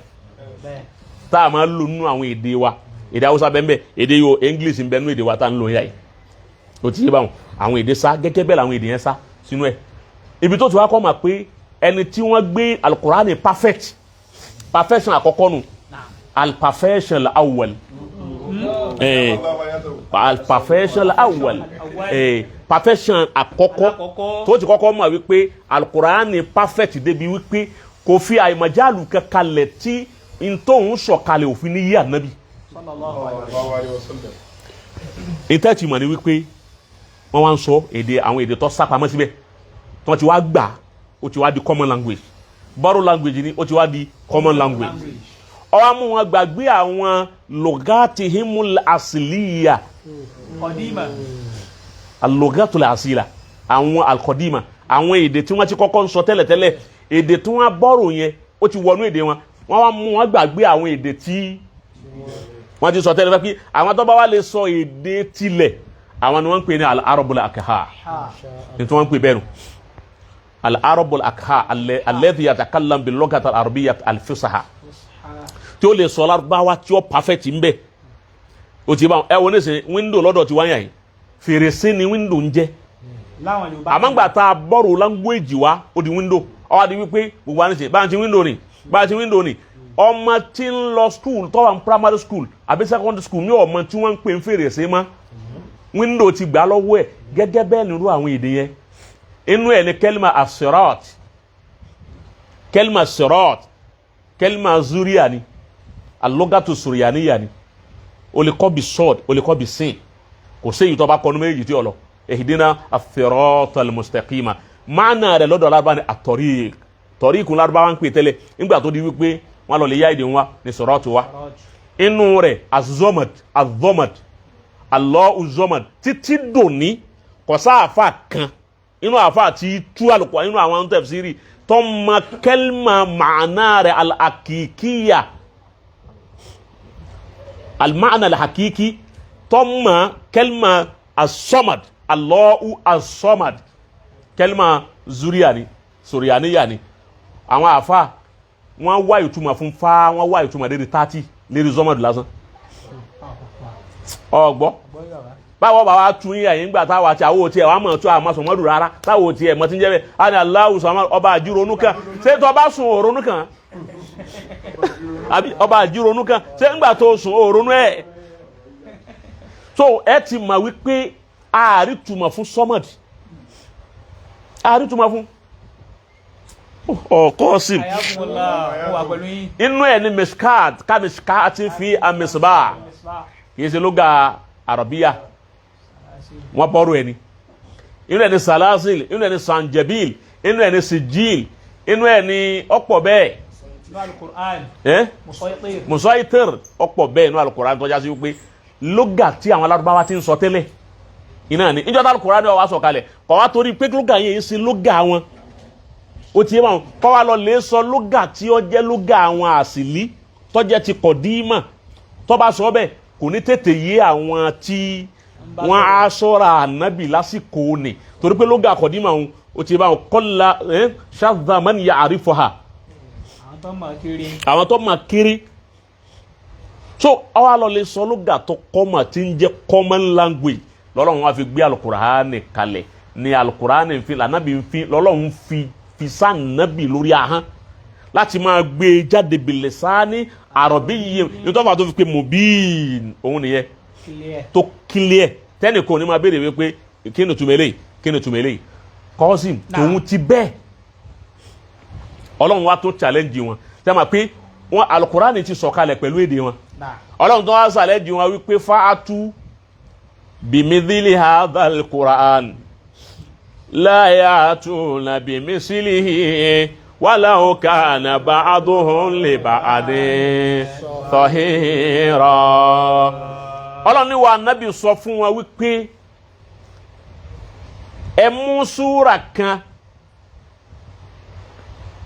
tá a máa ń lò nínú àwọn èdè wa. Èdè Haúsá bẹ́ẹ̀ bẹ́ẹ̀, èdè yóò English ń bẹ nínú èdè wa tá a ń lò yà yìí. O ti yé báwọn, àwọn èdè sá gẹ́gẹ́ bẹ́ẹ̀ làwọn èdè yẹn sá sínú ẹ̀. Ibi tó ti wá kọ́ mà pé ẹni tí wọ́n gbé alukurani perfect, perfection àkọ́kọ́ nu, alperfection awwal, alperfection awwal, perfection àkọ́kọ́ Àkọ́kọ́. tó ti kọ́kọ́ mọ̀ wípé alukurani perfect débi wípé kò fi àìmọ̀jálù kankanlẹ̀ tí ntòun sọ̀kalẹ̀ òfin ní yí ànábì. Sallallahu alaihi wasallam. Ìtẹ́tì mọ̀ ni wípé wọ́n wá ń sọ èdè, àwọn èdè tó sápamọ́ síbẹ̀ tí wọ́n ti wá gbà, ó ti wá di common language. Borrow language ni, ó ti wá di common language. Ó wá mú wọn gbàgbé àwọn lugatihimul asiliya. Qadima. Alogatul asila, àwọn alkọdima, àwọn èdè tí wọ́n ti kọ́kọ́ ń sọ tẹ́lẹ̀tẹ́lẹ̀, èdè tí wọ́n bọ́rò yẹn, ó ti wọnú èdè wọn. Wọ́n wá mú wọn gbàgbé àwọn èdè tí wọ́n ti sọ tẹ́lẹ̀ fẹ́ pé àwọn tó bá wá lè sọ èdè tilẹ̀, àwọn ni wọ́n ń pè ní al-arabul akha, ní tí wọ́n ń pè bẹ́ẹ̀ nù, al-arabul akha alladhi yatakallam bil-lughati al-arabiyya al-fusaha, tí ó lè sọ Lárúbáwá tí ó perfect ń bẹ. Ó ti bá ẹ wo nísìnyí, window lọ́dọ̀ tí wáyà yìí, fèrèsé ni window ń jẹ́. Láwọn Yorùbá. Àmọ́ ńgbà tá a borrow language wa, ó di window. Ó wá di wípé gbogbo wa ní sè bá ń ti window ni, bá ń ti window ni. Ọmọ tí ń lọ school, tó wà ní primary school àbí secondary school, ní ọmọ tí wọ́n ń pè ń fèrèsé mọ́, window ti gbà lọ́wọ́ ẹ̀. Gẹ́gẹ́ bẹ́ẹ̀ nírú àwọn èdè yẹn, inú ẹ̀ ní kẹ́límà asirat, kẹ́límà sirat, kẹ́límà zuria ni, alogatu suriyaniya ni. O lè kọ́ bi sọ́ọ̀d, o lè kọ́ bi sin, kò sí èyí tó bá kọ́nu méjì tí o lọ. Ihdina as-sirata al-mustaqima, máàna rẹ̀ lọ́dọ̀ Lárúbáwá ni at-tariq. Tariq kun Lárúbáwá ń pè tẹ́lẹ̀. Nígbà tó di wípé wọ́n lọ lè yá èdè wa ní siratu wa. Inú rẹ̀ az-zomad, az-zomad, Allahu zomad, títí dòní kò sáàfà kan inú àfà tí tú àlùkò inú àwọn tafsiri tó ma kẹ́lìmà màánà rẹ̀ al-hakikiya, al-ma'na al-hakiki, tó ma kẹ́lìmà as-samad, Allahu as-samad, kẹ́lìmà zuriya ni, suriyaniya ni. Àwọn àfà wọ́n wá ìtumọ̀ fún fa, wọ́n wá ìtumọ̀ lérí 30 lérí zomad lásán. Ọgbọ́ báwo bá wa tún yín àyìn gbà táwa àti àwọn òtí ẹ̀ wàá mọ̀ tó àmọ́ sọ̀mọ́dù rárá, táwọn òtí ẹ̀ mọ̀ tí ń jẹ́ bẹ́ẹ̀ á ní Allahu samad, ọba àjírònú kan. Ṣé tó bá sùn òrónú kan àbí ọba àjírònú kan? Ṣé ńgbà tó sùn òrónú ẹ̀? So ẹ ti mọ̀ wípé ààrí túmọ̀ fún sọ́mọ̀dì, ààrí túmọ̀ fún ọkọ sí. Ayakumullah, mo wà pẹ̀lú yín. Inú ẹ̀ ní miskat ká miskat fi amisba, kì í ṣe lóga àrọ̀bíyà, wọ́n bọ́rù ẹni. Inú ẹ̀ ní salasil, inú ẹ̀ ní sanjabil, inú ẹ̀ ní sijil, inú ẹ̀ ní ọ̀pọ̀ bẹ́ẹ̀. Nínú Al-Qur'an. Ẹ́ Musaytir. Musaitir, ọ̀pọ̀ bẹ́ẹ̀ inú Al-Qur'an tó já sí wípé lóga tí àwọn alárúbáwá ti ń sọ tẹ́lẹ̀ iná ni. Ìjọba Al-Qur'an ni wọ́n wá sọ kalẹ̀ kọ́ wá torí pé lóga yẹn ṣe lóga wọn, ó ti yé wọn kọ́ wa lọ lè sọ lóga tí ó jẹ́ lóga àwọn àsìlí tó jẹ́ ti kọ̀dímà. Tó bá sọ bẹ́ẹ̀, kò ní tètè yé àwọn tí wọ́n á sọ́ra ànábì lásìkò ní, torí pé lóga kọ̀dímà òun, ó ti yé báwọn kọ́lá ṣáàdà man ya'rifuha. Àwọn tó mọ̀ kiri. Àwọn tó máa kiri. So àwa lọ lè sọ lóga tó kọ́mà tí ń jẹ́ common language. Lọ́lọ́run wá fi gbé alukur'ani kalẹ̀ ní alukur'ani fi lànàbì ń fi lọ́lọ́run fi sànàbì lórí ahọ́n láti máa gbé e jáde bilisani àròbí yìí. Nítorí wọn tó fi pé mubin òun nìyẹn. Clear. Tó clear, tẹ́nìkan ní máa béèrè wípé kí ni túmọ̀ eléyìí, kí ni túmọ̀ eléyìí. Kọ́sìm Náà. tòun ti bẹ́ẹ̀, Ọlọ́run wa tó challenge wọn tẹ́ ma pé wọn alukurani ti sọ̀kalẹ̀ pẹ̀lú èdè wọn. Náà. Ọlọ́run tó wá challenge wọn wípé fa'atu bimithili hadhal Qur'an la ya'tuna bimislihi walau kana ba'duhum li ba'din dhahira. Ọlọ́run ní wa nábì sọ fún wọn wípé ẹ mú súra kan,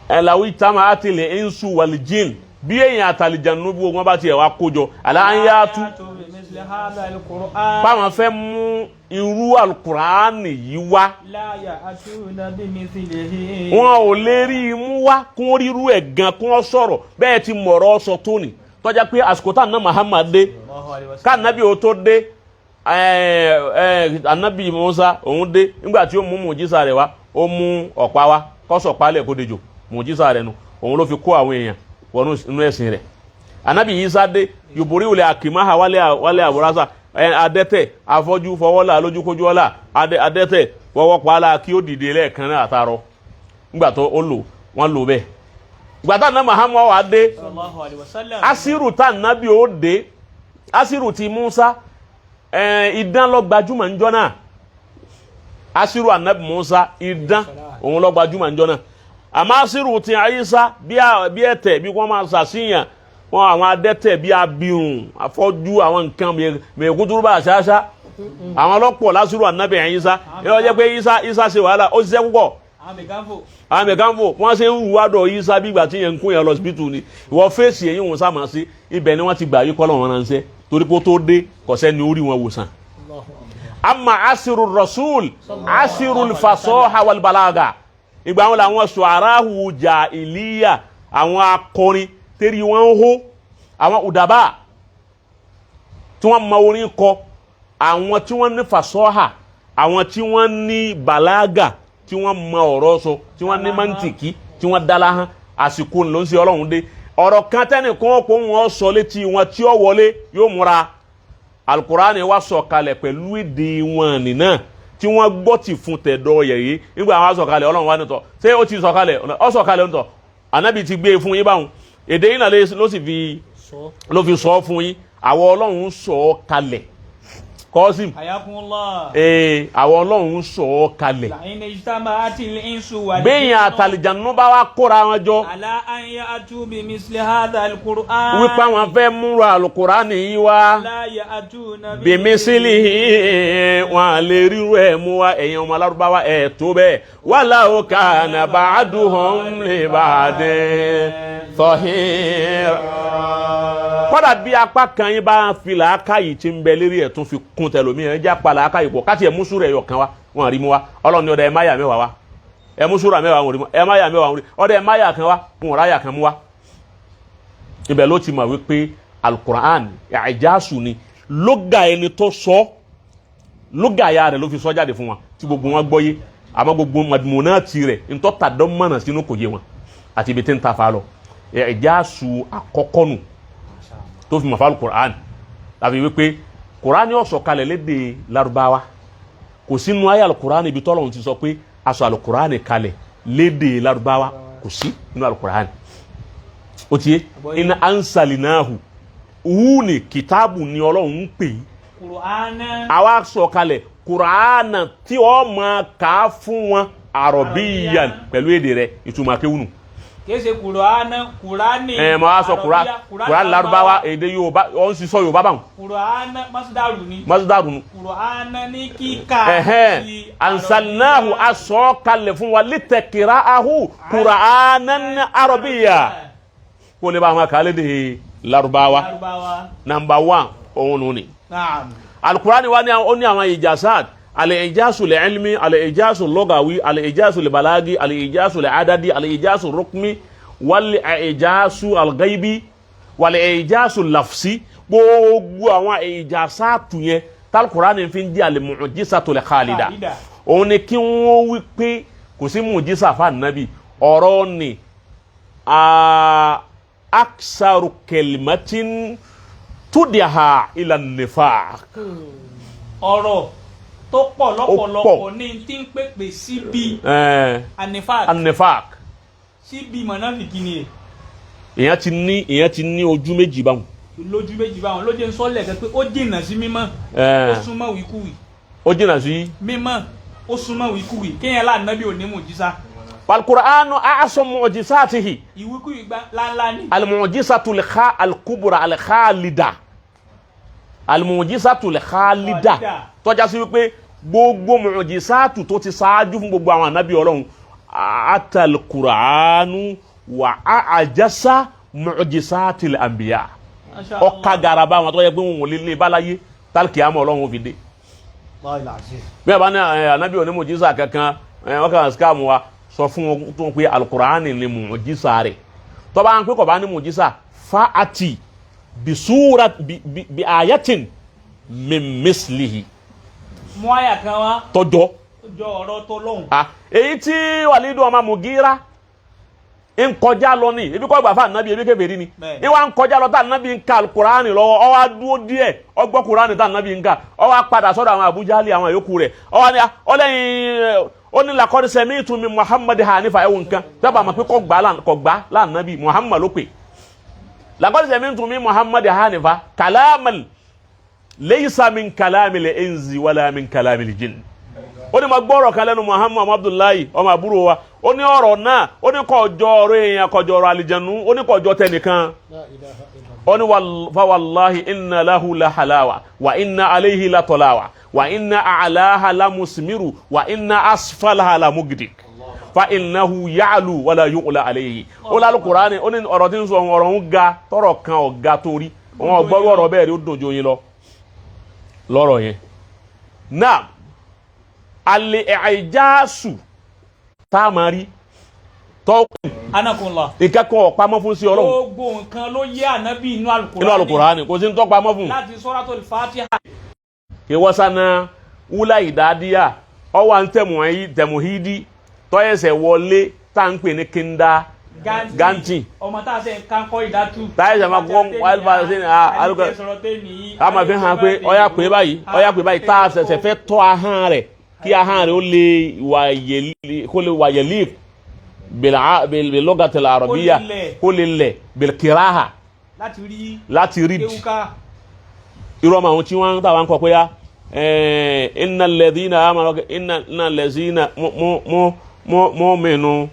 ẹ̀làwí tàmà àtìlẹ̀ insu wal jinn, bí èèyàn àtàlìjànú bí wọn bá tiẹ̀ wá kójọ aláǹyàtú Bimithli hadha al-Qur'an. báwọn fẹ́ mú irú alukuraani yìí wá. La ya'tuna bimithlihi. Wọn ò lè rí i mú wá kún rírú ẹ̀ gan kún ọ sọ̀rọ̀ bẹ́ẹ̀ ti mọ̀rọ̀ sọ tóní tọ́já pé àsìkò tá àná Muhammad dé, Allahu alayhi wa sallam. ká anabi ò tó dé, ẹ ẹ anabi Musa òun dé nígbà tí ó mú mùjísà rẹ̀ wá, ó mú ọ̀pá wá, kọ́sọ̀ pálẹ̀ kó dejò, mùjísà rẹ̀ nu, òun ló fi kó àwọn èèyàn wọnú inú ẹ̀sìn rẹ̀. Anabi Isa dé, yòbórí wòlé àkìmáhà wálé wálé àbúrásà ẹ adẹ́tẹ̀ afọ́jú fọwọ́lá lójúkójú ọlá adẹ́tẹ̀ fọwọ́ pàálà kí ó dìde lẹ́ẹ̀kan náà àtàrọ nígbà tó ó lò wọ́n lò bẹ́ẹ̀. Ìgbà tá àná Muhammad wà dé, Sallallahu alayhi wa sallam. Asiru tá ànábì ó dé, asiru ti Musa idán ló gbajúmọ̀ ńjọ́ náà. Asiru anabi Musa, idán òun ló gbajúmọ̀ ńjọ́ náà. Àmọ́ asiru ti Ìsá bí ẹ̀tẹ̀ bí wọ́n máa ṣàṣìyàn wọn àwọn adẹ́tẹ̀ bí abirùn afọ́jú àwọn nǹkan mẹ̀kútúrú bá ṣáṣá àwọn ọlọ́pọ̀ lásìrò ànábì Ìsá. Ẹ jẹ́ pé Ìsá ṣe wàhálà, ó ṣiṣẹ́ púpọ̀. Àwọn mẹ̀kánfò wọ́n ṣe ń wádọ̀ Ìsá bí ìgbà tí yẹn ń kún yẹn lọ síbítù ni. Ìwọ fèsì èyí wọn sáà máa ṣe, ibẹ̀ ni wọ́n ti gbà yí kọ́ lọ́wọ́ ránṣẹ́ torí pé ó tó dé kọ̀sẹ́ ni orí wọn wòsàn. Amma asiru rasul asiru fasoha wal balaga, ìgbà wọn làwọn suarahu jahiliya, àwọn akọrin tẹ́rí wọn ń hó, àwọn udaba tí wọ́n mọ orin kọ, àwọn tí wọ́n ní fasoha, àwọn tí wọ́n ní balaga, tí wọ́n mọ ọ̀rọ̀ sọ, tí wọ́n ní mantiki, tí wọ́n dala hàn. Àsìkò ló ń ṣe ọlọ́run dé ọ̀rọ̀ kan tẹ́nìkan kó wọn sọ létí wọn tí ó wọlé yóò múra. Alukurani wa sọ̀kalẹ̀ pẹ̀lú èdè wọn nìna tí wọ́n gbọ́ ti fún tẹ̀dọ̀ yẹ̀yẹ́. Nígbà wọn sọ̀kalẹ̀, ọlọ́run wa nìtọ̀ ṣé ó ti sọ̀kalẹ̀, ó sọ̀kalẹ̀ nìtọ̀, anabi ti gbé e fún yín báwọn èdè yìí náà ló sì fi ló fi sọ fún yín. Àwọn ọlọ́run sọ ọ́ kalẹ̀ kọ́sìm. Hayakumullah. Ee, àwọn ọlọ́run sọ ọ́ kalẹ̀. La'in ijtama'atil insu wal bẹ́yìn àtàlìjànú bá wa kóra wọn jọ ala an ya'tu bi misli hadha al-Qur'an. Wípé àwọn fẹ́ múra alukurani yìí wá, la ya'tuna bímísìlì wọn lè ríru ẹ̀ mú wa. Ẹ̀yin ọmọ alárúbáwá ẹ̀ tó bẹ́ẹ̀, walau kana ba'duhum li ba'din zahira. Kọ́dà bí apá kan yín bá fi làákàyè tí ń bẹ lérí ẹ̀ tún fi kún tẹlomi ẹ̀ jẹ́ apá làákàyè pọ̀ káti ẹ̀ mú súrà ẹ̀yọ̀ kan wá, wọn rí mú wa. Ọlọ́run ní ọ̀dà ẹ̀ máyà mẹ́wàá wá, ẹ̀ mú súrà mẹ́wàá, wọn rí mú. Ẹ̀ máyà mẹ́wàá, wọn rí. Ọ̀dà ẹ̀ máyà kan wá, wọn ráyà kan mú wa. Ibẹ̀ ló ti mọ̀ wípé alukur'an ìjásù ni. Lóga ẹni tó sọ lóga ya rẹ̀ ló fi sọ jáde fún wa tí gbogbo wọn gbọ́ yé, àmọ́ gbogbo madumuna ti rẹ̀ ntọ́ ta dán mọ̀nà sínú kò yé wọn àti ibi tí ń ta fa lọ. Ìjásù àkọ́kọ́ nù tó fi mọ̀ fún alukur'an àfi wípé kur'an yóò sọ̀kalẹ̀ lédè Lárúbáwá. Kò sínú ayé alukur'an ibi tọ́lọ́run ti sọ pé aṣọ alukur'an kalẹ̀ lédè Lárúbáwá, kò sí nínú alukur'an. Ó ti yé iná ansalinahu wú ni kìtáàbù ni Ọlọ́run ń pè é. Qur'ana. Àwa sọ̀kalẹ̀ kùránà tí ó máa kà á fún wọn àrọ̀bíyàn pẹ̀lú èdè rẹ̀, ìtumọ̀ akéwùnù. Kìí ṣe Qur'ana, Qur'ani. Ẹ mọ wá sọ Àrọ̀bíyà, kùránì Lárúbáwá, èdè Yorùbá, ó ń sísọ Yorùbá báwọn. Qur'ana masdaru ni. Masdaru nu. Qur'ana ní kíkà. Ẹhẹn ti ansalinahu Àrọ̀bíyà. Asọ̀kalẹ̀ fún wa litakira'ahu kùránà àrọ̀bíyà kó lè bá àwọn àkàlẹ́ de Lárúbáwá. Lárúbáwá. Number one òun nù ni. Naam. Alukurani wa ni ó ní àwọn ìjàsát: alìjásu lè ilmi, alìjásu lọ́gàwí, alìjásu lè balagi, alìjásu lè adadi, alìjásu rukmi, wàlì ìjásu algaibi, wàlì ìjásu lafsi. Gbogbo àwọn ìjàsátù yẹn talukurani fi ń di al-mu'jizatu lè khalida. Khalida. Òun ni kí wọ́n wí pé kò sí mùjísà fún ànábì ọ̀rọ̀ ni aksaru kalimatin tudiha ila nifaq. Ọ̀rọ̀ tó pọ̀ lọ́pọ̀lọpọ̀ pọ̀. Ní tí ń pèpè síbi anifak. Anifaq. Síbi mọ̀nàfìkì ni. Èèyàn ti ní ojú méjì báwọn. Lójú méjì báwọn ló jẹ́ ń sọ́lẹ̀ kẹ́ pé ó jìnnà sí mímọ́, ó súnmọ́ wíkúwì. Ó jìnnà sí mímọ́, ó súnmọ́ wíkúwì kéèyàn láàánábì ò ní mùjísà. Alkur'anu a'asamu mu'jizatihi. Ìwíkúwì gbá láńlá ni. Almu'jizatu alkubra alkhalida, almu'jizatu alkhalida. Khalida. Tọ́já sí wípé gbogbo mu'jizatu tó ti ṣáájú fún gbogbo àwọn ànábì ọlọ́run, atalkur'anu wa a'jasa mu'jizatil anbiya. Masha Allah. Ọ̀ka garaba àwọn tó yẹ pé wọn ò lè lé báláyé tálkì àmọ́ ọlọ́run ó fi dé. Bí a bá ní anabi òní mùjísà kankan, wọn kàn scam wa. Sọ fún wọn tó ń pe alukur'ani ni mùjísà rẹ̀. Tọ́ba ń pè kọ́ bá ní mùjísà fa'ati bisura bi ayatin min mislihi. Mú àyà kan wá. Tọjọ́. Ó jọ ọ̀rọ̀ tó lóhùn. Ah, èyí tí wàlídùn ọmọ Mugira ń kọjá lọ ní ebi kọ́ gbà fún anabi, ebi kèfèrí ni. Bẹ́ẹ̀ni. Ìwà ń kọjá lọ tá anabi ń ka alukur'ani lọ́wọ́, ó wá dúró díẹ̀, ó gbọ́ kur'ani tá anabi ń ka, ó wá padà sọ́dọ̀ àwọn Abujali àwọn yòókù rẹ̀, ó wá ní ọlẹ́yin ó ní laqad sami'tu min Muhammad hanifa. Ẹ̀wọ̀n nǹkan dábàá ma pé kọ́ gbà lànàbí Muhammad ló pè laqad sami'tu min Muhammad hanifa kalaman laysa min kalamil insi wala min kalamil jinn. Ó ní ma gbọ́ ọ̀rọ̀ kan lẹ́nu Muhammad Abdullahi ọmọ àbúrò wa. Ó ní ọ̀rọ̀ náà, ó ní kọjọ ọ̀rọ̀ èèyàn, kọjọ ọ̀rọ̀ àlìjẹnu, ó ní kọjọ tẹnìkan. Ó ní fa wallahi inna lahu la halawa wa inna alayhi la tolawa wa inna a'laha la musmiru wa inna asfalaha la mugdik fa innahu ya'lu wala yu'la alayhi. Ó lálù Kùránì, ó ní ọ̀rọ̀ tí ń sọ, ọ̀rọ̀ ń ga tọrọ kan ọ̀ga torí wọn ọgbọ́rú ọ̀rọ̀ bẹ́ẹ̀ rí, ó dùn ju yín lọ lọ́rọ̀ yẹn náà. Alẹ́ ẹ̀ẹ́djáàsù tá a máa rí tọ́ Anakunla. ìkẹ́kọ̀ọ́ pamọ́ fún sí Ọlọ́run. Gbogbo nǹkan ló yé ànábì inú Alukurani. Inú Alukurani kò sí ń tọ́pamọ́ fún. Láti Suratul Fatiha. Kí wọ́n sáná wúlá ìdádíyà ọwọ́ à ń tẹ̀mùhídì tọ́yẹ̀sẹ̀ wọlé tá à ń pè ní kinda ganti. Ọmọ tá a ṣe ń kankọ́ ìdátù. Táyà máa kọ́ alifásitì ní a máa fi hàn pé ọyá pé báyìí, ọyá pé báyìí, tá a ṣẹ̀ṣẹ̀ fẹ́ tọ́ ahọ́n rẹ̀ kí ahọ́n rẹ̀ ó lè wà yẹlí, kó lè wà yẹlí bilogati arabiya, kó lè lẹ̀ bilkiraha. Láti rí. Láti rí. Kéwúká. Irú ọmọ àwọn tí wọ́n ń tàwọn kọ pé ya inna alladhina amanu, inna alladhina mu'minu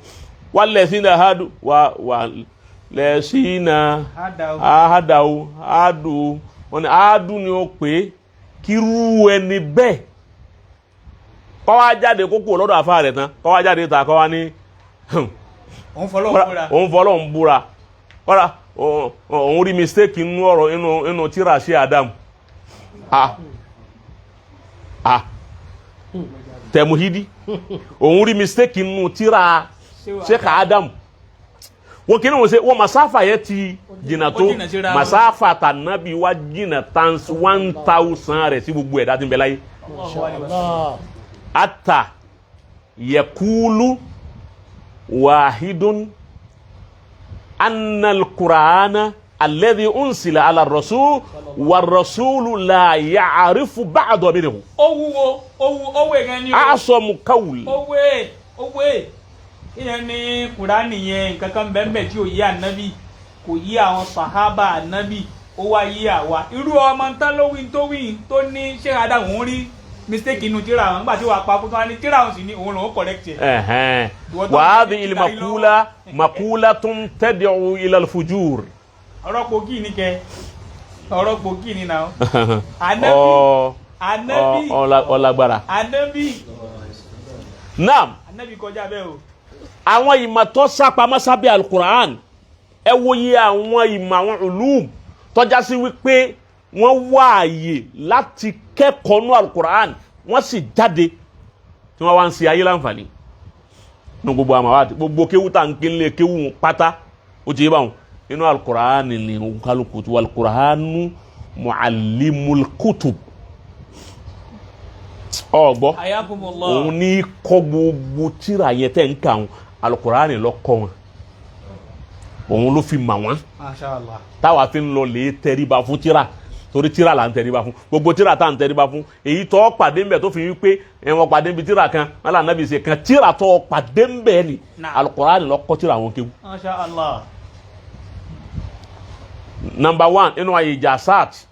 walladhina hadu wa lẹ́sìnà ahadawu adu, wọn ni adu ni ó pé kírú ẹni bẹ́ẹ̀ kọ́ wá jáde kókó lọ́dọ̀ àfa rẹ̀ tán, kọ́ wá jáde ta, kọ́ wá ní Òun fọlọ́ búra. Òun fọlọ́ ń búra kọ́ra òun rí mistake inú ọ̀rọ̀ inú tíra ṣe Adam. Ah ah, tẹ̀mùhídì, òun rí mistake inú tíra Sheikh Adam. Wọ́n kí ni wọ́n ṣe wọ́n masáfà yẹn ti jìnnà tó. Ó jìnnà síra wọn. Masáfà tànàbí wa jìnnà times 1000 rẹ̀ sí gbogbo ẹ̀dá tí ń bẹ láyé. Ata yakulu wahidun anna alqur'ana alladhi unsila ala rasul wa rasulu la ya'rifu ba'da minhu. Ó wúwo, ó wú, ó wé gan ni o. Asamu qawl. Ó wé, ó wé. Ìyẹn ní Kùránì yẹn, nǹkan kan bẹ́ẹ̀ tí ò yé ànábì, kò yé àwọn sàhábà ànábì, ó wá yé àwa. Irú ọmọ tán ló wí tó wí tó ní ṣé Adam òun rí mistake inú tíra àwọn nígbà tí wàá pa kó tó wá ní tíra òun sì ní òun lòún correct ẹ̀. Ẹ̀hẹ́n. Ìwọ tó Wa ń hadhihi fi tíra yìí al-maqula maqulatun tad'u ila al-fujur. Ọ̀rọ̀ pòkì ni kẹ, ọ̀rọ̀ pòkì ni náà. Ànábì. Ọ Ànábì. ọlágbára. Ànábì. Naam. Ànábì kọjá bẹ́ẹ̀ o. Àwọn ìmọ̀ tó sápamọ́ sábẹ́ alukur'an, ẹ wo iye àwọn ìmọ̀, àwọn ulum tọ́já sí wípé wọ́n wá àyè láti kẹ́kọ̀ọ́ nú alukur'an, wọ́n sì jáde tí wọ́n wá ń ṣe ayé láǹfààní nínú gbogbo àmọ́ àti gbogbo kéwú tá à ń ké lé kéwú pátá. Ó ti yé báwọn nínú alukur'an ni kálukú tí alukur'anu mu'allimul kutub ọ̀gbọ́. Ayakumullah. Òun ní kọ́ gbogbo tíra yẹn tẹ́ ń kà wọn, alukurani lọ kọ́ wọn, òun ló fi mà wọ́n. Masha Allah. Táwa fi ń lọ lè tẹríba fún tíra, torí tíra là ń tẹríba fún. Gbogbo tíra tá à ń tẹríba fún, èyí tọ́ pàdé ńbẹ tó fi wí pé ẹ̀wọ̀n pàdé nbí tíra kan wọn là nàbì ṣe kan tíra tọ́ pàdé ńbẹ ni. Naam. Alukurani lọ kọ́ tíra àwọn kéwù. Masha Allah. Number one inú ayé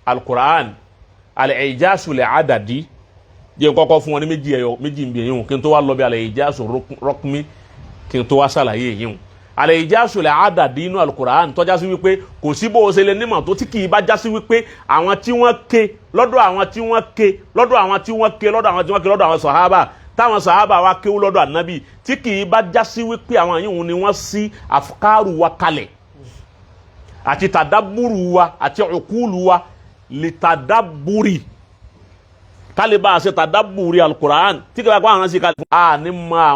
alukurani, al-ijasu al-adadi, jẹ́ n kọ́kọ́ fún wọn ní méjì, ẹ̀yọ méjì ń bí ẹ̀yìn, kí n tó wá lọ bí al-ijasu rọ́kùnmí, kí n tó wá ṣàlàyé ẹ̀yìn o. Al-ijasu al-adadi inú alukur'an tọ́já sí wípé kò sí bó o ṣe lè nímọ̀ tó tí kì í bá já sí wípé àwọn tí wọ́n ké lọ́dọ̀ àwọn tí wọ́n ké lọ́dọ̀ àwọn tí wọ́n ké lọ́dọ̀ àwọn tí wọ́n ké lọ́dọ̀ àwọn sàhábà, táwọn sàhábà wa kéwú lọ́dọ̀ ànábì, tí kì í bá já sí wípé àwọn yìí ni wọ́n sí àfukáàrù wa kalẹ̀ àti tàdábùrù wa àti ọ̀kúlù wa lè tàdábùrì kálíbà àṣẹ tàdábùrì alukur'an tí kìí bá kó àwọn sí kalẹ̀ fún a ní ma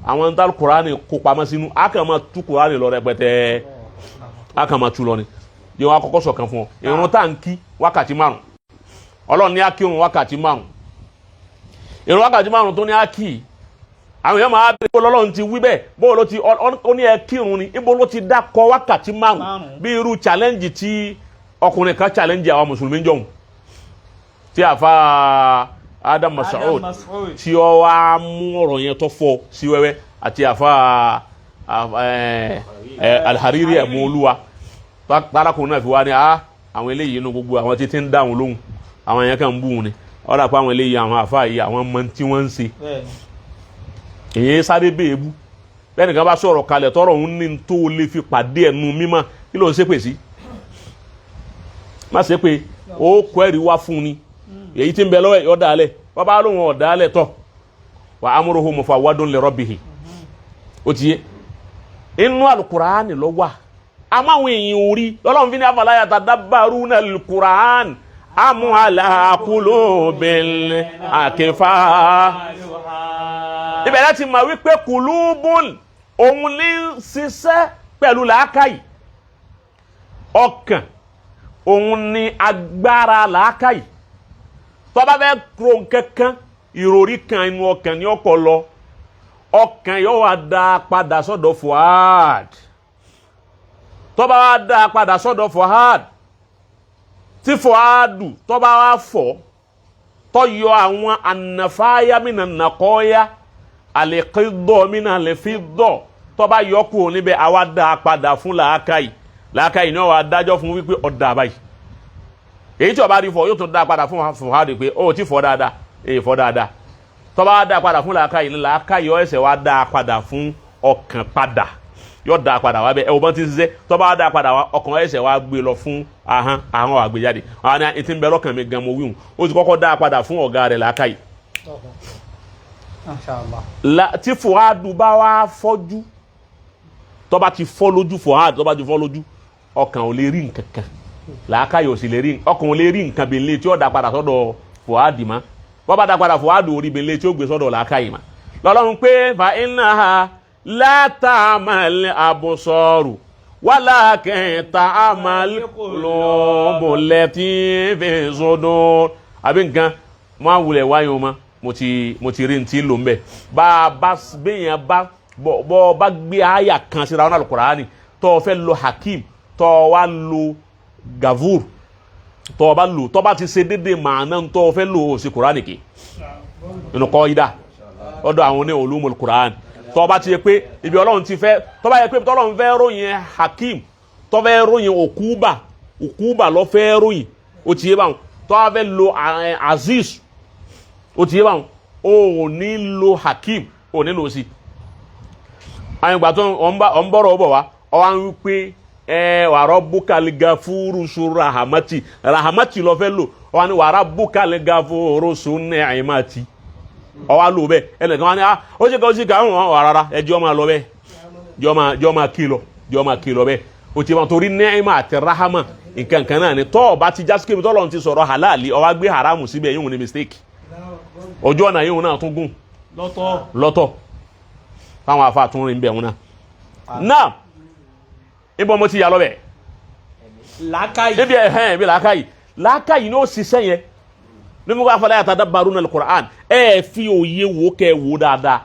àwọn tá alukur'an kó pamọ́ sínú, a kàn máa tú kur'an lọ rẹpẹtẹ, a kàn máa tú lọ ni. Yóò wá kọ́kọ́ sọ̀kan fún ọ. Irun tá à ń kí wákàtí 5, Ọlọ́run ní á kírun wákàtí 5. Irun wákàtí 5 tó ní á kí, àwọn èèyàn máa bẹ bó lọ́lọ́run ti wí bẹ́ẹ̀, bó ló ti ó ní ẹ kírun ni, ibo ló ti dákọ wákàtí 5? Márùn. Bí irú challenge tí ọkùnrin kan challenge àwọn mùsùlùmí jọ̀hún tí àfa Adam Mas'ud Adam Mas'ud. tí ó wá mú ọ̀rọ̀ yẹn tó fọ́ sí wẹ́wẹ́ àti àfa Al-Hariri ẹ̀mú olúwa tárakùnrin náà fi wá ní a àwọn eléyìí inú gbogbo àwọn títí ń dáhùn lóhùn, àwọn yẹn kàn ń bú wọn ni. Ọ̀rọ̀ àpá àwọn eléyìí, àwọn àfa yìí, àwọn ọmọ tí wọ́n ń ṣe. Èyí sáré béèbú bẹ́ẹ̀ nìkan bá sọ̀rọ̀ kalẹ̀ tọrọ òun ní tó lè fi pàdé ẹnu mímọ́. Kí ló ń ṣépè sí? Má ṣe pé ó kọ́ ẹ̀rí wá fún ni. Èyí tí ń bẹ lọ́wọ́ ẹ̀ yọ̀ dálẹ̀, bàbá lóun ọ̀dálẹ̀ tọ̀ wa amruhu mufawwadun li rabbihi. Ó ti yé inú alukuraani ló wà, àmọ́ àwọn èèyàn orí lọ́lọ́run fi ní afala yatadabbaruna alukuraani am ala qulubin akfa. Ibẹ̀ láti mọ̀ wípé kulubun òun ní ṣiṣẹ́ pẹ̀lú làákàyè. Ọkàn òun ní agbára làákàyè. Tó bá fẹ́ kúrò nkankan, ìròrí kan inú ọkàn ní ọkọ̀ lọ, ọkàn yóò wá dá padà sọ́dọ̀ Fuad. Tó bá wá dá padà sọ́dọ̀ Fuad, tí Fuadu tó bá wá fọ́, tó yọ àwọn ànàfáyà mìnà nàkọ́yà, àlèkídọ́ mìnà àlèfídọ́, tó bá yọ kúrò níbẹ̀, àwa dá padà fún làákàyè. Làákàyè ni wọ́n wá dájọ́ fún wípé ọ̀dà báyìí. Èyí tí ó bá rí fọ, yóò tún dá padà fún Fuad pé ó ti fọ dáadáa, èyí fọ dáadáa. Tó bá dá padà fún làákàyè ní làákàyè, ó ẹsẹ̀ wá dá padà fún ọkàn padà, yóò dá padà wá bẹ. Ẹ wò bọ́n ti ń ṣiṣẹ́. Tó bá dá padà wá, ọkàn ẹsẹ̀ wá gbé lọ fún ahọ́n, ahọ́n wá gbé jáde. Àwọn àni tí ń bẹ lọ́kàn mi gan mo wíhùn. Ó ti kọ́kọ́ dá padà fún ọ̀gá rẹ̀, làákàyè. Masha Allah. La tí Fuadu bá wá fọ́jú, tó bá ti fọ́ lójú, Fuadu tó bá ti fọ́ lójú, ọkàn ò lè rí nǹkan kan, làákàyè ò sì lè rí, ọkàn ò lè rí nǹkan bèlè tí ó dá padà sọ́dọ̀ Fuadu mọ́. Bọ́ bá dá padà Fuadu, orí bèlè tí ó gbé sọ́dọ̀ làákàyè mọ́. Lọ́lọ́run pé fa innaha la ta'mal absaru walakin ta'mal qulubu allati fi sudur. Àbí nǹkan mo á wulẹ̀ wáyé o mọ́, mo ti rí ntí lò ń bẹ̀. Bá a bá bẹ́yẹn bá bọ́ bọ́ bá gbé àyà kan síra wọn Al-Qur'ani, tó o fẹ́ lo hakim, tó o wá lo gavur, tó o bá lò, tó o bá ti ṣe déédéé màánà tó o fẹ́ lò ó sí Qur'ani kì nínú kọ́ yídà lọ́dọ̀ àwọn oní ulumul Qur'an. Tó o bá ti yẹ pé ibi Ọlọ́run ti fẹ́, tó bá yẹ pé tọ́lọ́run fẹ́ ròyìn hakim, tó fẹ́ ròyìn òkúba, òkúba ló fẹ́ ròyìn, ó ti yé báwọn. Tó o fẹ́ lo aziz, ó ti yé báwọn, o ò ní lo hakim, o ò ní lo sí. Àwọn ìgbà tó ń bọ̀rọ̀ bọ̀ wá, ọ wá ń wí pé ẹ wàrà bukali gafuru su rahamati, rahamati ló fẹ́ lò, ọ wá ní wàrà bukali gafuru su nẹ́ẹ̀mati, ọ wá lò bẹ́ẹ̀. Ẹnìkan wá ní ah, ó ṣe ká, ó ṣe ká ń wà rárá. Ẹ jẹ́ ọ máa lọ bẹ́ẹ̀, jẹ́ ọ máa kí lọ, jẹ́ ọ máa kí lọ bẹ́ẹ̀. O ti máa torí nẹ́ẹ̀mà àti rahama nǹkan kan náà ni. Tọ́ ọ bá ti jásíkè mi, tọ́lọ́run ti sọ̀rọ̀ halali, ọ wá gbé haramu síbẹ̀, yóò ní mistake. Ojú ọ̀nà yóò náà tún gùn lọ́tọ̀. Lọ́tọ̀ táwọn afa tún rìn bẹ̀ wọn náà. Náà ibo mo ti yà lọ bẹ̀? Làákàyè. Níbi ẹ̀hẹ́n ibi làákàyè, làákàyè ni ó ṣiṣẹ́ yẹn níbi wọ́n afala yatadabbaruna al-Qur'an. Ẹ fi òye wò, kẹ́ wò dáadáa.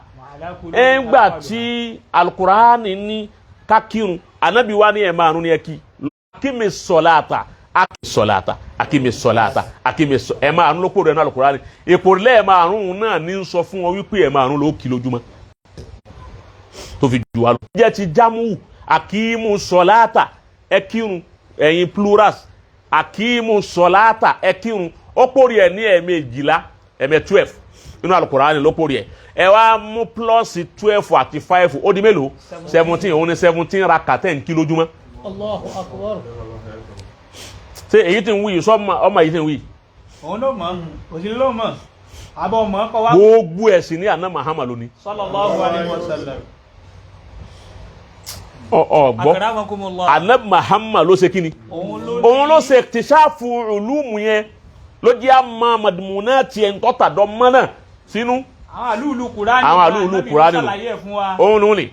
Ẹ ń gbà tí al-Qur'an ní kákírun, anabi wa ní ẹ̀ márùn ní ẹ kí. Akimi sọláta, akimi sọláta, akimi sọláta, akimi sọ ẹ márùn ló kó rẹ ní al-Qur'an. Ìpòrìlẹ̀ ẹ̀ márùn náà ní sọ fún wọn wípé ẹ̀ márùn ló kí lójúmọ́ tó fi jù wá lọ. Jẹ́ ti jámù akimu sọláta, ẹ kírun, ẹ̀yin plurals, akimu sọláta, ẹ kírun. Ó pòrí ẹ̀ ní ẹ̀ẹ̀mejìlá, ẹ̀ẹ̀mẹ 12 nínú Al-Qur'ani ló pòrí ẹ̀. Ẹ wá mú plus 12 àti 5, ó di mélòó? 17. Òun ni 17 raka tẹ̀ ń kí lójúmọ́. Allahu akbar. Ṣé èyí tí ń wí yìí sọ ọmọ èyí tí ń wí yìí? Òun ló mọ̀, òsì ló mọ̀, àbọ̀ mọ̀ kọ́ wá. Gbogbo ẹ̀sìn ní àná Muhammad lónìí. Sallallahu alayhi wa sallam. Ọ ọ gbọ́. Akramakumullah. Àná Muhammad ló ṣe kí ni? Òun ló Òun ló ṣe tìṣàfù ìlúùmù yẹn, ló jẹ́ àmà màdìmúnà tiẹ̀ ń tọ́ta dọ́ mọ́nà sínú. Àwọn àlúùlù Kùránì. Àwọn àlúùlù Kùránì nù. Ṣàlàyé ẹ̀ fún wa. Òun nù ni.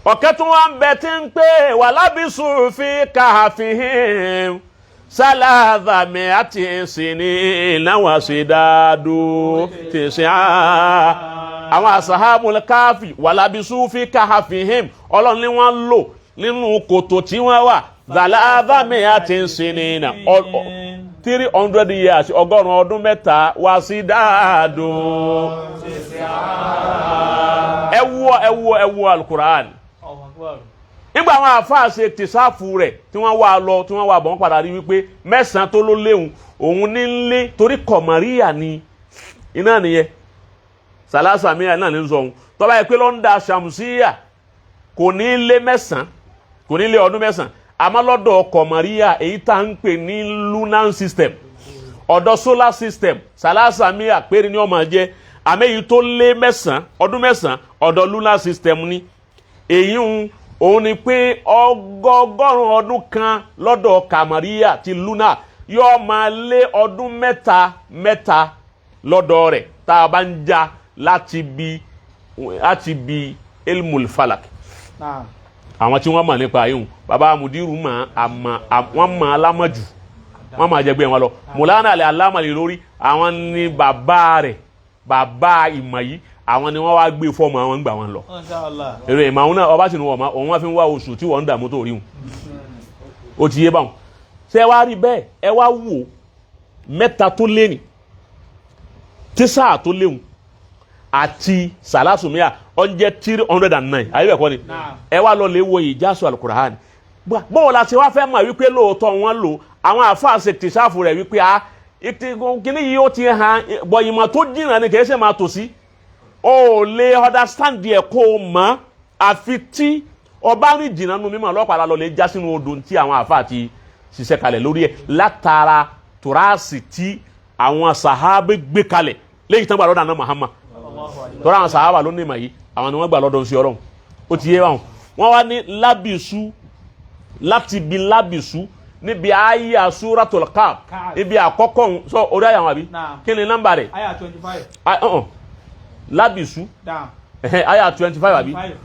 Ọ̀kẹ́ tún wá ń bẹ tí ń pè wà lábísù fi kahfihim sálàdàmì àti ìsìnì náwà sí dáadó tìṣẹ́ àwọn asahabul káfí. Wà lábísù fi kahfihim, Ọlọ́run ni wọ́n lò nínú kòtò tí wọ́n wà, sálàdàmì àti ìsìnì náà 300 years, 103 wá sí dáadó. Ẹ wo, ẹ wo, ẹ wo Alukur'an. Allahu akbar. Nígbà àwọn àáfàá ṣe tìsáàfù rẹ̀ tí wọ́n wá lọ tí wọ́n wá bọ̀, wọ́n padà rí wípé mẹ́sàn-án tó ló léwu òun ní ń lé, torí kọ̀mọ̀ríyà ni iná nìyẹn, sàlásàmíyà náà ní sọ òun. Tó bá yẹ pé lọ́ńdà sàmùsíyà, kò ní lé mẹ́sàn-án, kò ní lé ọdún 9, àmọ́ lọ́dọ̀ kọ̀mọ̀ríyà, èyí tá à ń pè ní lunar system, ọ̀dọ̀ solar system, sàlásàmíyà péré ni ó máa jẹ́. Àmọ́ èyí tó lé 9, ọdún 9, ọ̀dọ̀ lunar system ni èyí ń. Òun ni pé ọgọgọ́rùn ọdún kan lọ́dọ̀ kàmàríyà ti lunar yóò máa lé ọdún mẹ́ta mẹ́ta lọ́dọ̀ rẹ̀, tá a bá ń já láti bi ilmul falak. Àwọn tí wọ́n mọ̀ nípa yìí, baba mudiru mọ̀, àmọ́ wọ́n mọ̀ alámọ̀jù, wọ́n máa jẹgbẹ́ wọn lọ. Mùlánà alẹ́ alámàlẹ́ lórí àwọn ní bàbá rẹ̀, bàbá ìmọ̀ yìí, àwọn ni wọ́n wá gbé fọ́ọ̀mù àwọn gbà wọn lọ. Masha Allah. Èrè ìmọ̀ àwọn náà, ọba sì ní wọ́n mọ̀, òun wá fi ń wá oṣù tí wọ́n ń dààmú tó rí wọn. Ó ti yé báwọn. Ṣé ẹ wá rí bẹ́ẹ̀? Ẹ wá wò, mẹ́ta tó lé ní tísà tó léwu àti sàlásùmíà, ó ń jẹ́ 309, àyè bẹ́ẹ̀ kọ́ ni? Naam. Ẹ wá lọ lè wo ìjásù alukurahani. Bọ́ọ̀ la ṣe wá fẹ́ mọ̀ wípé lóòótọ́ wọn lò, àwọn àfáà ṣe tìṣáfù rẹ̀ wípé a kíní yìí ó ti hàn bọ̀, ìmọ̀ tó jìnnà ni, kìí ṣe máa tò sí o ò lè understand ẹ̀ kó o mọ̀, àfi tí ọba rìn jìnnà nu mímọ̀ ọlọ́pàá lọ lè já sínú odò tí àwọn àfáà ti ṣiṣẹ́ kalẹ̀ lórí ẹ̀, látara tùràsì tí àwọn sàhábé gbé kalẹ̀ lẹ́yìn tán gbà lọ́dọ̀ àná Muhammad. Tọ́ra àwọn sàhábà ló ní ìmọ̀ yìí, àwọn ni wọ́n gbà lọ́dọ̀ sí Ọlọ́run. Ó ti yé wọn. Wọ́n wá ní lábìsú, láti bi lábìsú níbi àyà Suratul Kahf. Kahf. Ibi àkọ́kọ́ ń sọ orí àyà wọn àbí? Naam. Kí ni nọ́mbà rẹ̀? Aya 25. Ah, uh-uh. Lábìsú. Naam. Ẹ̀hẹ́n, àyà 25 àbí? Five.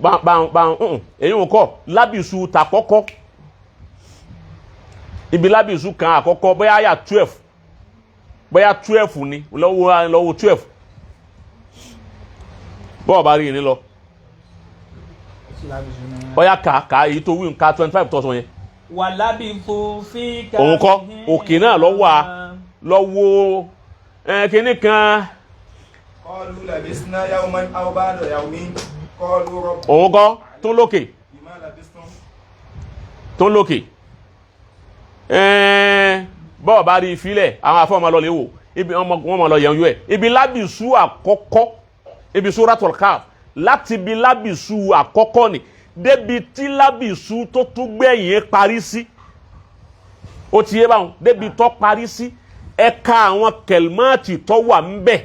Ban ban ban, èyí ò kọ́ lábìsú tàkọ́kọ́. Ibi lábìsú kan àkọ́kọ́, bóyá àyà 12, bóyá 12 ni, lọ́wọ́ lọ́wọ́ 12. Bọ́ọ̀ bá rí i ní lọ, bóyá kà kà èyí tó wí nǹka 25 tọ́sán yẹn. Wàlábìfù fi Òun kọ́, òkè náà lọ wà lọ́wọ́ ẹ kínní kan. قالوا لبثنا يوما أو بعض يوم قالوا رب Òun kọ́, tó lókè. بما لبثتم Tó lókè ẹ̀ẹ́n, bọ́ọ̀ bá rí ìfilẹ̀, àwọn afọ́ọ̀mọ lọ lè wò ibi wọn mọ lọ yẹn yọ ẹ, ibi lábìsú àkọ́kọ́, ibi Suratul Kahf, láti ibi lábìsú àkọ́kọ́ ni débi tí lábìsú tó tún gbẹ̀yìn parí sí. Ó ti yé báwọn, débi tó parí sí, ẹ̀ka àwọn kẹlmáàtì tó wà ń bẹ̀.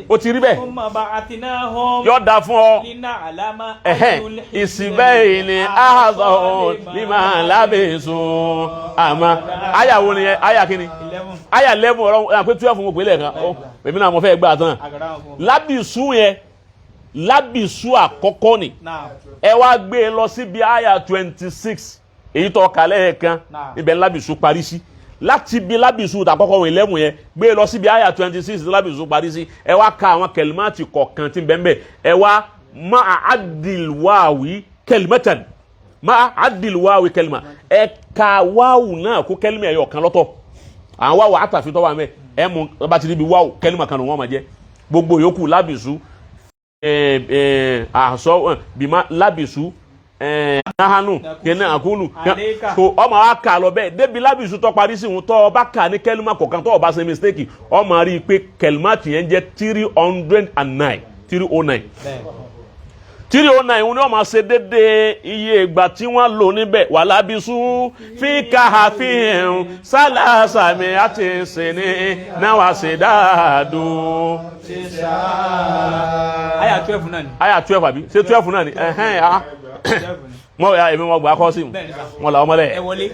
Ó ti rí bẹ́ẹ̀. Thumma ba'athnahum Yóò dáa fún ọ. lina'lama Ẹ̀hẹ́n, ayyul ìsìnbẹ́yìn ni ahazọ̀ lima labisu. Àmọ́ àyà wo ni yẹn? Àyà kí ni? 11. Àyà 11. Ọ̀rọ̀ ẹ̀ pé 12 mo pè é lẹ́ẹ̀kan. Ó èmi náà mo fẹ́ gbà tán. Àgàrà wọn fún. Lábìsú yẹn, lábìsú àkọ́kọ́ ni. Naam. Ẹ wá gbé e lọ síbi àyà 26, èyí tó kà lẹ́ẹ̀kan. Naam. Ibẹ̀ lábìsú parí sí. Láti ibi lábìsú àkọ́kọ́ wọn 11 yẹn, gbé e lọ síbi àyà 26 lábìsú parí sí. Ẹ wá ka àwọn kẹlímàtì kọ̀ọ̀kan tí ń bẹ́ẹ̀ bẹ́ẹ̀. Ẹ wá má àdìlwáwí kẹlímẹ́tàn, má àdìlwáwí kẹlímà. Ẹ ka wáwù náà kó kẹlímà ẹ̀yọ̀ kan lọ́tọ̀. Àwọn wáwù àtàfi tó wà mẹ́, ẹ mú bá ti níbi wáwù, kẹlímà kan ló wọ́n máa jẹ́. Gbogbo yòókù lábìsú àṣọ bímá lábìsú nahanu kene akulu. Àlékà. So ọmọ wa kà lọ bẹ́ẹ̀ débi lábìsú tó parí sí wọn. Tó ọba kà ní kẹlímà kọ̀ọ̀kan, tó ọba ṣe mistake, ọmọ rí i pé kẹlímà tìyẹn jẹ́ 309, 309. Bẹ́ẹ̀. 309 ni wọ́n máa ṣe déédéé iye ìgbà tí wọ́n lò níbẹ̀. Wà lábísú fi káhàfihàn sálàsàmì àti sìnì náà wà sí dáadó. Aya 12 náà ni. Àyà 12 àbí? Ṣé 12 náà ni? Ẹ̀hẹ́n, ah. 12 ni. Wọ́n ya èmi, wọ́n gbà kọ́ sí Bẹ́ẹ̀ ni sà. wọn làwọn mọ́lẹ̀. Ẹ wọlé.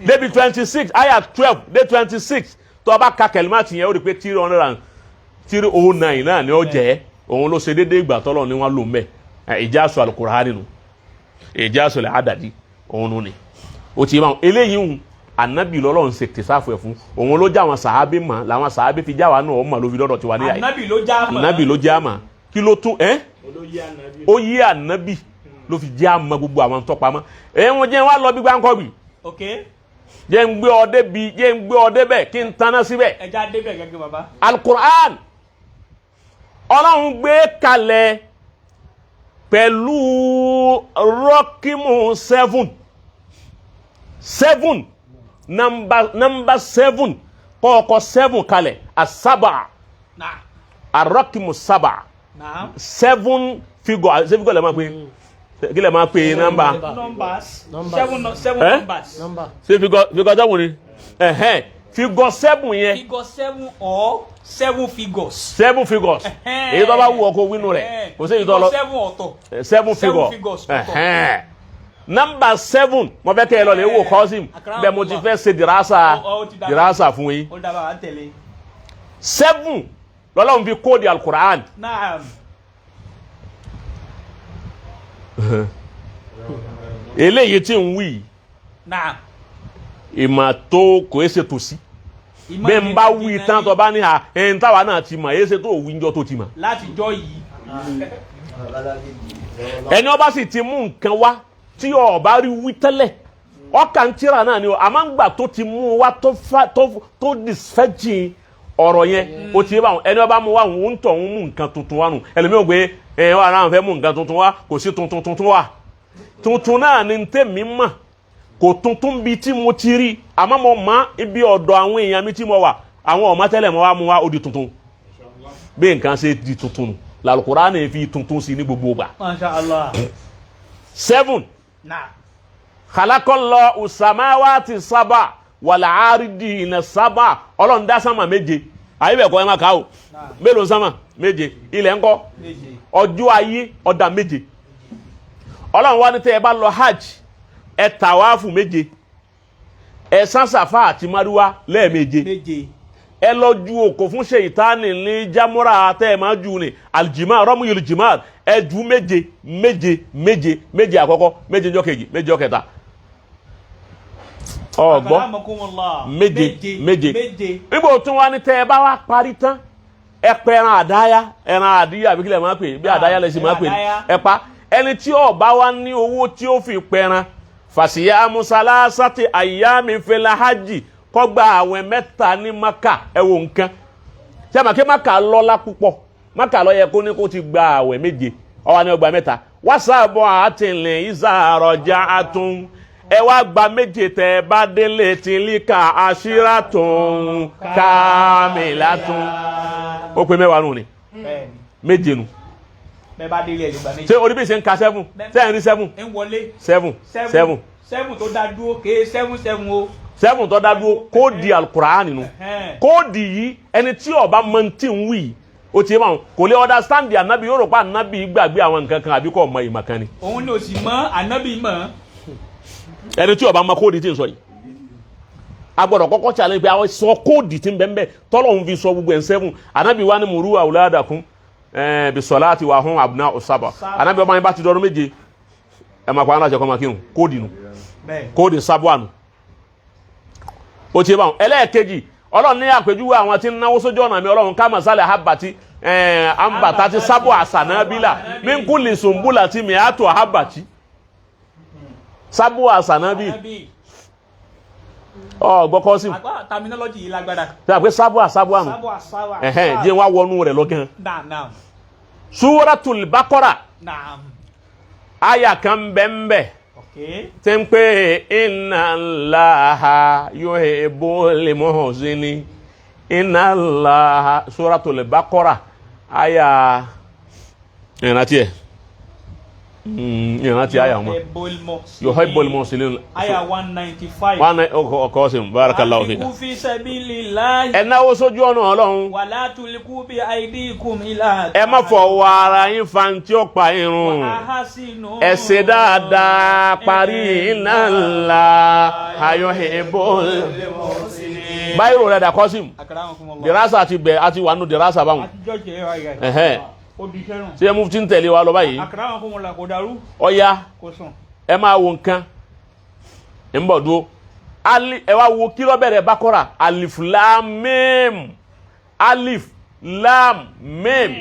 Débi 26, àyà 12 dé 26, tó o bá ka kẹlímàtì yẹn, ó rí i pé three hundred and 309 náà ni ó jẹ́. Òun ló ṣe déédéé ìgbà tọ́lọ̀ ni wọ́n lò mẹ́. Ìjà sọ Al-Qur'ani nù, ìjà sọ lẹ́ àdàdì òun nù ni. Ó ti yé báwọn. Eléyìí ń anabi lọ́lọ́run ṣe tẹ̀sáfù ẹ̀ fún, òun ló já àwọn sàábé mọ̀, làwọn sàábé fi já wa náà ọmọ ló fi dọ́dọ̀ tiwa níyà yìí. Anabi ló já mọ́. Anabi ló já mà. Kí ló tún ẹ́? Ó yé anabi ló fi já mọ́ gbogbo àwọn tọpamọ́ ẹ̀ wọ́n jẹ́ wá lọ bí gbáǹkọ́ bì. Ok. Jẹ́ ń gbé ọ débi, jẹ́ ń gbé ọ débẹ̀, kí n taná síbẹ̀. Ẹja débẹ̀ gẹ́gẹ́ baba. Alukur'an, Ọlọ́run gbé kalẹ̀. Pẹ̀lú rọ́kímù 7 7, nọ́mbà 7, kọ́ọ̀kọ́ 7 kalẹ̀, asaba. Naam. Arọ́kímù sábà. Naam. 7 figure, ṣé figure lè máa pè, kí lè máa pè nọ́mbà? Numbers. Numbers. Seven, seven Eh? numbers. Number. Ṣé figure 7 ni? Ẹ̀hẹ́n, figure 7 yẹn. Figure 7 or 7 figures. 7 figures, èyí tó bá wù ọ́ kó wínú rẹ̀, kò sí èyí tó lọ. Figure 7 ọ̀tọ̀. 7 Seven figure. figures ọ̀tọ̀. Ẹ̀hẹ́n, nọ́mbà 7, mo fẹ́ kẹ́ ẹ lọ lè wò kọ́sìm bẹ́ẹ̀, mo ti fẹ́ ṣe dìrásà Ó ti dá. dìrásà fún yín. Ó dábàá, à ń tẹ̀lé. 7 lọ́lọ́run fi kóòdì alukur'an. Naam. Eléyìí tí ń wí, Naam. ìmọ̀ tó kò é ṣe tòsí. Ìmọ̀ Bẹ́ẹ̀ ń bá ní wí tán, tó bá ní à ẹ̀ń táwa náà ti mọ̀, èé ṣe tó wí njọ́ tó ti mọ̀. Láti jọ yìí. Ẹni ọba sì ti mú nǹkan wá tí ọba rí wí tẹ́lẹ̀, ọkà ń tíra náà ni o, àmọ́ ń gbà tó ti mú wá tó fa tó disfẹ́jì ọ̀rọ̀ yẹn, ó ti yé báwọn. Ẹni ọba mú wá, òun ń tọ̀ ń mú nǹkan tuntun wá nù. Ẹlòmíì ò gbé ẹ wà náà fẹ́ mú nǹkan tuntun wá, kò sí tuntun tuntun wá. Tuntun náà ni tèmi mọ̀, kò tuntun bíi tí mo ti rí, àmọ́ mo mọ̀ ibi ọ̀dọ̀ àwọn èèyàn mi tí mo wà, àwọn ọ̀mọ́ tẹ́lẹ̀ mo wá mú wá, ó di tuntun. Bí nǹkan ṣe di tuntun nù làlùkùránì fi tuntun sí ní gbogbo ìgbà. Masha Allah. 7. Naam. Khalaqallahu usamawati sábà wàlà àrídì iná sábà. Ọlọ́run dá sánmà 7, àyè bẹ̀ kọ́ ẹ má kà ó. Mélòó sánmà? 7. Ilẹ̀ ńkọ́? 7. Ọjọ́ ayé ọ̀dà 7. Ọlọ́run wá ní tẹ́ ẹ bá lọ hajj, ẹ tàwáàfù 7, ẹ sán Sàfà àti Márúwá lẹ́ẹ̀méje. 7. Ẹ lọ ju òkò fún ṣèyítánì ní jámúra tẹ́ ẹ máa ju ní aljimá rọmúyìlì jimá, ẹ ju 7 7 7 7 àkọ́kọ́, 7 ọjọ́ kejì, 7 ọjọ́ kẹta. Ọgbọ́? Akramakumullah. 7 7. 7. Nígbà tún wá ní tẹ́ ẹ bá wá parí tán, ẹ pẹ ẹran àdáyá, ẹran àdíyà, àbí kílẹ̀ máa pè bí àdáyá lẹ sì máa pè ní. Ẹ pa ẹni tí ó bá wá ní owó tí ó fi pẹran, fàṣìyà musalasati àyàmì fẹlẹ hajj, kó gba àwẹ̀ 3 ní Maka. Ẹ wo nǹkan tí a máa ké, Maka lọ́lá púpọ̀. Maka ló yẹ kó ní kó ti gba àwẹ̀ 7, ó wá ní ó gba 3. Wàsáàbọ̀ àtìlẹ̀ ìzàrọ̀jà àtún, ẹ wá gba 7 tẹ bá délé, tìlíkà àṣírà tún kàmìlà tún. Ó pé 10 nù ni. Bẹ́ẹ̀ni. 7 nù. Bẹ́ẹ̀ bá délé ẹ̀ lè gba 7. Ṣé orí bí ṣe ń ka 7, 7 rí 7? Ń wọlé. 7 7. 7 tó dá dúró, kéé 7 7 o. 7 tó dá dúró, kóòdì alukur'an nínú. Kóòdì yìí, ẹni tí ó bá mọ tí ń wí, ó ti máa kò lè understand ànábì, yóò rò pé ànábì gbàgbé àwọn nǹkan kan àbí kò mọ ìmọ̀ kan ni. Òun ni ò sì mọ̀, ànábì mọ̀. Ẹni tí ó bá mọ kóòdì tí ń sọ yìí, a gbọ́dọ̀ kọ́kọ́ challenge pé àwọn sọ kóòdì tí ń bẹ ń bẹ tọ́lọ́hún fi sọ gbogbo ẹ̀ ń 7. Ànábì wa ni muru awladakum bisolati wa hum abna usaba. Ànábì ọmọ yẹn bá ti dọdún 7, ẹ máa pa àwọn àṣẹ kọ́ máa kírun. Kóòdì nù. Bẹ́ẹ̀. Kóòdì sábúà nù. Ó ti bá wọn. Ẹlẹ́ẹ̀kejì, ọlọ́run ní àpèjúwe àwọn tí ń náwó sójú ọ̀nà mi, ọlọ́run ká masálẹ̀ habati ambata ti sábò àsànábílà mínkùlì sùnbùlà tí mi àtò habati sábò àsànábì. Ànábì. Ọ gbọ́kọ́ sí. Àgbà terminology yìí lágbára. Tí a pé sábò àsábò àrùn. Sábò àsáwà. Ẹ̀hẹ́n, jẹ́ wá wọnú rẹ̀ lọ́gán. Naam, naam. Súratul Baqara. Naam. Àyà kan bẹ́ẹ̀ Ok. tí ń pè inna Allaha yuhibbul muhsinin, inna Allaha, Suratul Baqara àyà, ìrántí ẹ̀, ìrántí àyà wọn. Yuhibbul muhsinin. Yuhibbul muhsinin. Aya 195. Wọn ọkọ sí, barakallahu fika. Anfiqu fi sabilillahi. Ẹ náwó sójú ọ̀nà Ọlọ́run. Wala tulqu bi aydikum ila. Ẹ má fọwọ́ ara yín fa tí ó pa irun. Wa ahsinu. Ẹ ṣe dáadáa, parí inna Allaha yuhibbul. Báyìí rẹ̀ dà kọ́sìm. Akramakumullah. Dìrásà ti bẹ̀, àti wà nù dìrásà báwọn. Àtijọ́ jẹ́ ọ̀rẹ́. Ẹ̀hẹ́n. Ó di sẹ́rùn. Ṣé mufti ń tẹ̀lé wa lọ báyìí? Akramakumullah, kò dàrú. Ọ̀ya. Kò sùn. Ẹ máa wo nǹkan ń bọ̀ dúró. Ali, ẹ wá wo kí ló bẹ̀rẹ̀ Baqara, alif lam mim, alif lam mim.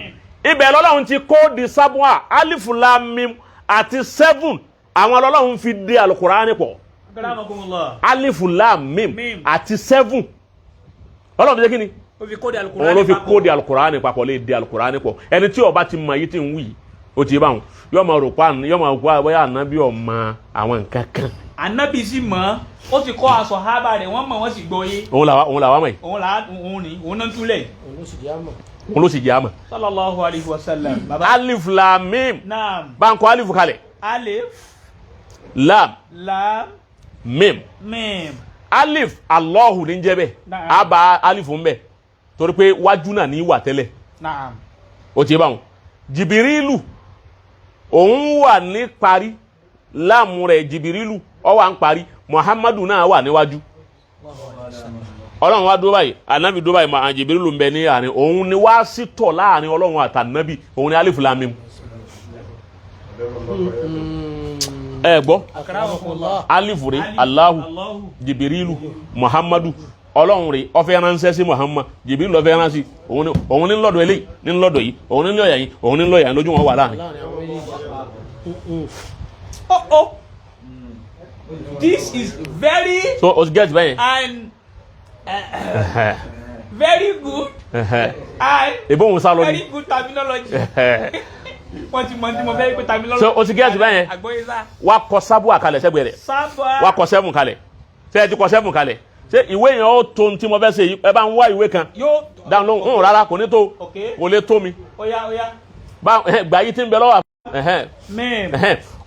Ibẹ̀ lọ́lọ́run ti kóòdì sábúà, alif lam mim àti 7, àwọn lọ́lọ́run fi dé alukurani pọ̀. Akramakumullah. Alif lam mim Mim. àti 7, ọlọ́run fi jẹ́ kí ni? Ó fi kóòdì alukurani Òun ló fi papọ̀. kóòdì alukurani papọ̀, lè dé alukurani pọ̀. Ẹni tí ó bá ti mọ yìí tí ń wí Ó ti yé báwọn, yóò máa rò pa, yóò máa rò pa bóyá ànábì ọmọ àwọn nǹkan kan. Anabi sì mọ̀, ó sì kọ́ aṣọ hábà rẹ̀, wọ́n mọ̀, wọ́n sì gbọ́ yé. Òun làwa mọ̀ yìí. Òun là òun ni òun náà ń túlẹ̀. Òun ló sì jẹ́ àmọ̀. Òun ló sì jẹ́ àmọ̀. Sallallahu alayhi wa sallam. Baba. Alif lam mim. Naam. Báńkọ alif kalẹ̀. Alif. Lam. Lam. Mim. Mim. Alif, Allahu ní jẹ́ bẹ́ẹ̀. Naam. A bá alif ń bẹ̀ torí pé wájú náà ní wà tẹ́lẹ̀. Naam. Ó ti yé báwọn. Jìbìrìlù, òun wà ní parí láàmú rẹ̀. Jìbìrìlù ó wà ń parí, Muhammadu náà wà níwájú. Ọlọ́run wá dúró báyìí, anabi dúró báyìí, mà jìbìrìlù ń bẹ ní àárín. Òun ni wá sí tọ̀ láàrin ọlọ́run àtànábì. Òun ni alif lam mim. Ẹ gbọ́. Akramakumullah. Alif rẹ̀, Allahu. Allahu. Jìbìrìlù, Muhammadu. Ọlọ́run rẹ̀ ó fẹ́ ránṣẹ́ sí Muhammad, jìbìrìlù ó fẹ́ ránṣẹ́. Òun ní lọ́dọ̀ eléyìí, ní lọ́dọ̀ yìí, òun ní lọ́yà yìí, òun ní lọ́yà yìí, lójú wọn wà láàrin. Láàrin àwọn méjèèjì. Oh, this is very So o ti get bẹ́yẹn. and very good and Ìbọn òun sá lọ very ni. good terminology. Wọ́n ti mọ tí mo fẹ́ pé terminology. So o ti get bẹ́yẹn. Àgbọ́yé sá. Wá kọ sábú àkàlẹ̀ sẹ́gbẹ̀ẹ́ rẹ̀. Sábà. Wá kọ seven kalẹ̀. Ṣé ẹ ti kọ seven kalẹ̀? Ṣé ìwé yẹn ó tó ohun tí mo fẹ́ ṣe yìí? Ẹ bá ń wá ìwé kan. Yóò. Dáhùn lóhùn ń rárá, kò ní tó. Ok. Kò lè tó mi. Oya oya. Bá gbà yìí tí ń bẹ lọ́wọ́ Mim.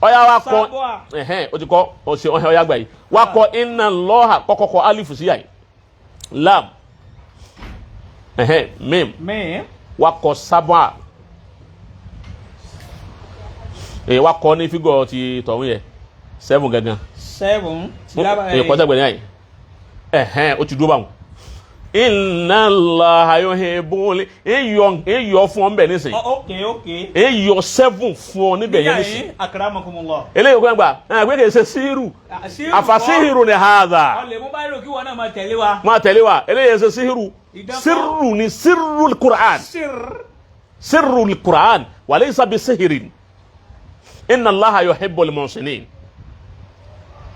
Ọ̀yá wa kọ. Sábà. O ti kọ o ṣe. Ọ̀yá gbà yìí, wá kọ inna Allaha. Kọ́kọ́ kọ alifu sí yàyí, lam, mim. Mim. Wá kọ sábà ẹ̀, wá kọ ní fígọ̀ ti tọ̀hún yẹ, seven gangan. Seven. Ẹ̀ kọ́sẹ̀ gbẹ̀dẹ̀ yàyí, o ti dúró báwọn. Inna Allaha yuhibbul, ẹ̀ yọ fún ọ nbẹ nísìnyí. Oh, ok. Ẹ̀ yọ seven fún ọ níbẹ̀ yẹn Níyà nísìnyí. yín, akramakumullah. Eléyìí kò gbà ẹ̀ pé kì í ṣe síírù. Àṣírù. Àfàsíhìrù ni hàdà. Ọ lè mú báyìí kí wọn náà máa tẹ̀lé wa. Máa tẹ̀lé wa. Eléyìí ṣe síhìrù. Ìdánwò. Sírù ni sírù Qur'an. Sir. Sírù Qur'an wa laysa bi sihirin. Inna Allaha yuhibbul muhsinin,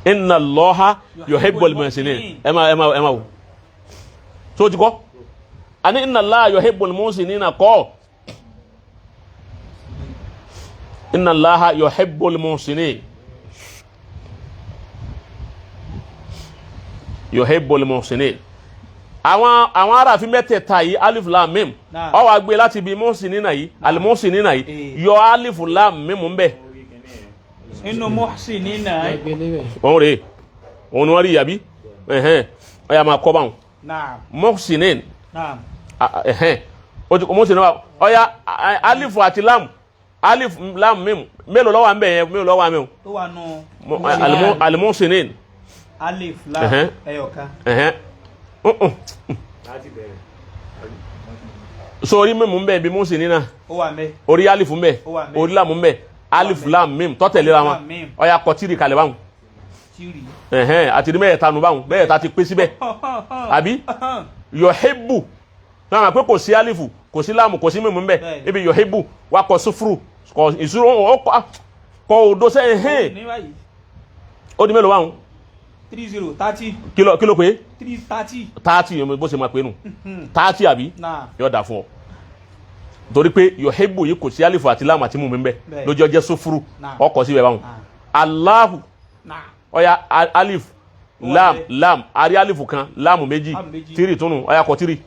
inna Allaha yuhibbul muhsinin. Ẹ máa wò tó ti kọ́ ani inna Allaha yuhibbul muhsinina kọ́. Inna Allaha yuhibbul muhsinin, yuhibbul muhsinin. Àwọn aráàfin mẹ́tẹ̀ẹ̀ta yìí, alif lam mim. Naam. Ó wá gbé láti ibi muhsinina yìí, al-muhsinina yìí. Eh. Yọ alif lam mim ń bẹ. Inú muhsinina. Ẹgbẹ́ níbẹ̀. Òun rèé, òun ni wọ́n rí yàbí. Ó yá, máa kọ́ báwọn. Naam. Muhsinin. Naam. O ti muhsinin wa. Ó yá, alifu àti lam, alif lam mim, mélòó ló wà ń bẹ yẹn? Mélòó ló wà ń bẹ yẹn? Tó wà nù. Al-muhsinin. Alif lam ẹyọkan. Sórí mímu ń bẹ ibi muhsinina. Ó wà mẹ́. Orí alifu ń bẹ. Ó wà ńbẹ̀. Orí lamu ń bẹ. Alif lam mim tọ́tẹ̀léra wọn. Lam, mim. Ó yá, kọ tírì kalẹ̀ báwọn. Tírì. Àti ní mẹ́ẹ̀ta nu báwọn, mẹ́ẹ̀ta ti pé síbẹ̀ àbí? Yọ̀hébù náà mà pé kò sí alifu, kò sí láàmù, kò sí mímu ń bẹ. Bẹ́ẹ̀ni. Ibi yọ̀hébù wa, kọ sufuru, kọ ìṣúró, ó kọ òdo sẹ́yìn hẹ́n. Ní báyìí. Ó di mélòó báwọn? 30 30. Kìlọ̀ pé 3 30. 30, bó ṣe máa pé nù, 30 àbí? Naam. Yóò dà fún ọ torí pé yọ̀hébù yìí kò sí alifu àti láàmù àti mímu ń bẹ. Bẹ́ẹ̀ni. Lójú ọjọ́ sufuru. Naam. Ọkọ̀ síbẹ̀ báwọn. Naam. Allahu. Naam. Ọya, alif. Ó wà Lam. bẹ́ẹ̀. Lam, ari alifu kan, láàmù méjì. Láàmù méjì. Tírì túnú. Ọya, kọ tírì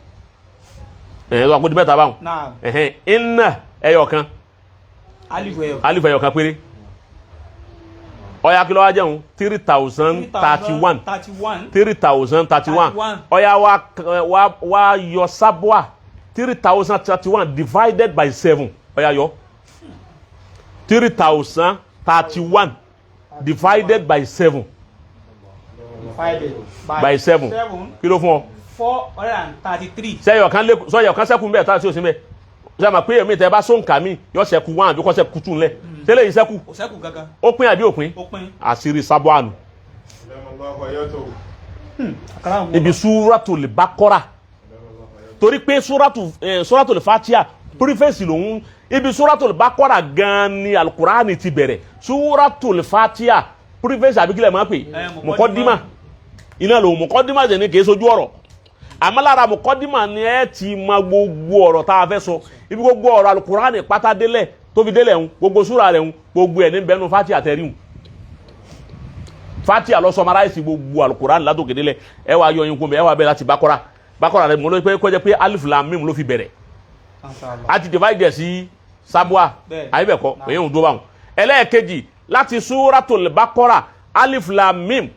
ẹ̀hẹ́n tó àpótí mẹ́ta báwọn. Naam. Ẹ̀hẹ́n, inna ẹyọ kan. Alif ẹyọkan. Alifu ẹyọ kan péré. Ọya, kí ló wá jẹun? 3031. 31. 3031. 31. Ọya, wá yọ sábúà, 3031 divided by seven. Ọya, yọ 3031 divided by seven. Divided By seven. Seven. Kí ló fún ọ? 433. Sẹ́yọ̀ kan lé, sọ́yọ̀ kan sẹ́kù mbẹ́ tá a sì ò sí mbẹ́. Ṣé àmà pé èmi tẹ́ bá sóǹkà mi yọ sẹ́kù one àbí kọ́ sẹ́kù two ńlẹ̀ tẹ́lẹ̀ yìí sẹ́kù? Kò sẹ́kù gangan. Ó pín àbí òpin? Ó pín. Àṣírí sábọ́ànù ibi Súratul Baqara, torí pé Súratul Fatiha preface lòun. Ibi Súratul Baqara gan ni alukurani ti bẹ̀rẹ̀. Súratul Fatiha preface àbí kílẹ̀ máa pè? Mùkọ́dímà iná lòun. Mùkọ́dímà jẹ́ ní kìí sojú ọ̀rọ̀, àmọ́ lára mùkọ́dímà ni ẹ ti ma gbogbo ọ̀rọ̀ tá a fẹ́ sọ. Ibi gbogbo ọ̀rọ̀ alukurani pátá délẹ̀. tó fi délẹ̀ ń gbogbo súra rẹ̀ ń gbogbo ẹ̀ ní bẹ́ẹ̀ nu Fatiha tẹ̀rí ń. Fatiha lọ sọmaráìsì gbogbo alukur'an látòkè délẹ̀. Ẹ wá yọ yín kún mi, ẹ wá bẹ́ẹ̀ láti Bakora. Bakora rẹ̀ mo ló pé kọjá pé alif lam mim ló fi bẹ̀rẹ̀. Masha Allah. A ti divide ẹ̀ sí sábúà. Bẹ́ẹ̀. Àyè bẹ̀ kọ́ èyí ń dúró báwọn. Ẹlẹ́ẹ̀kejì, láti Suratul Bakora, alif lam mim,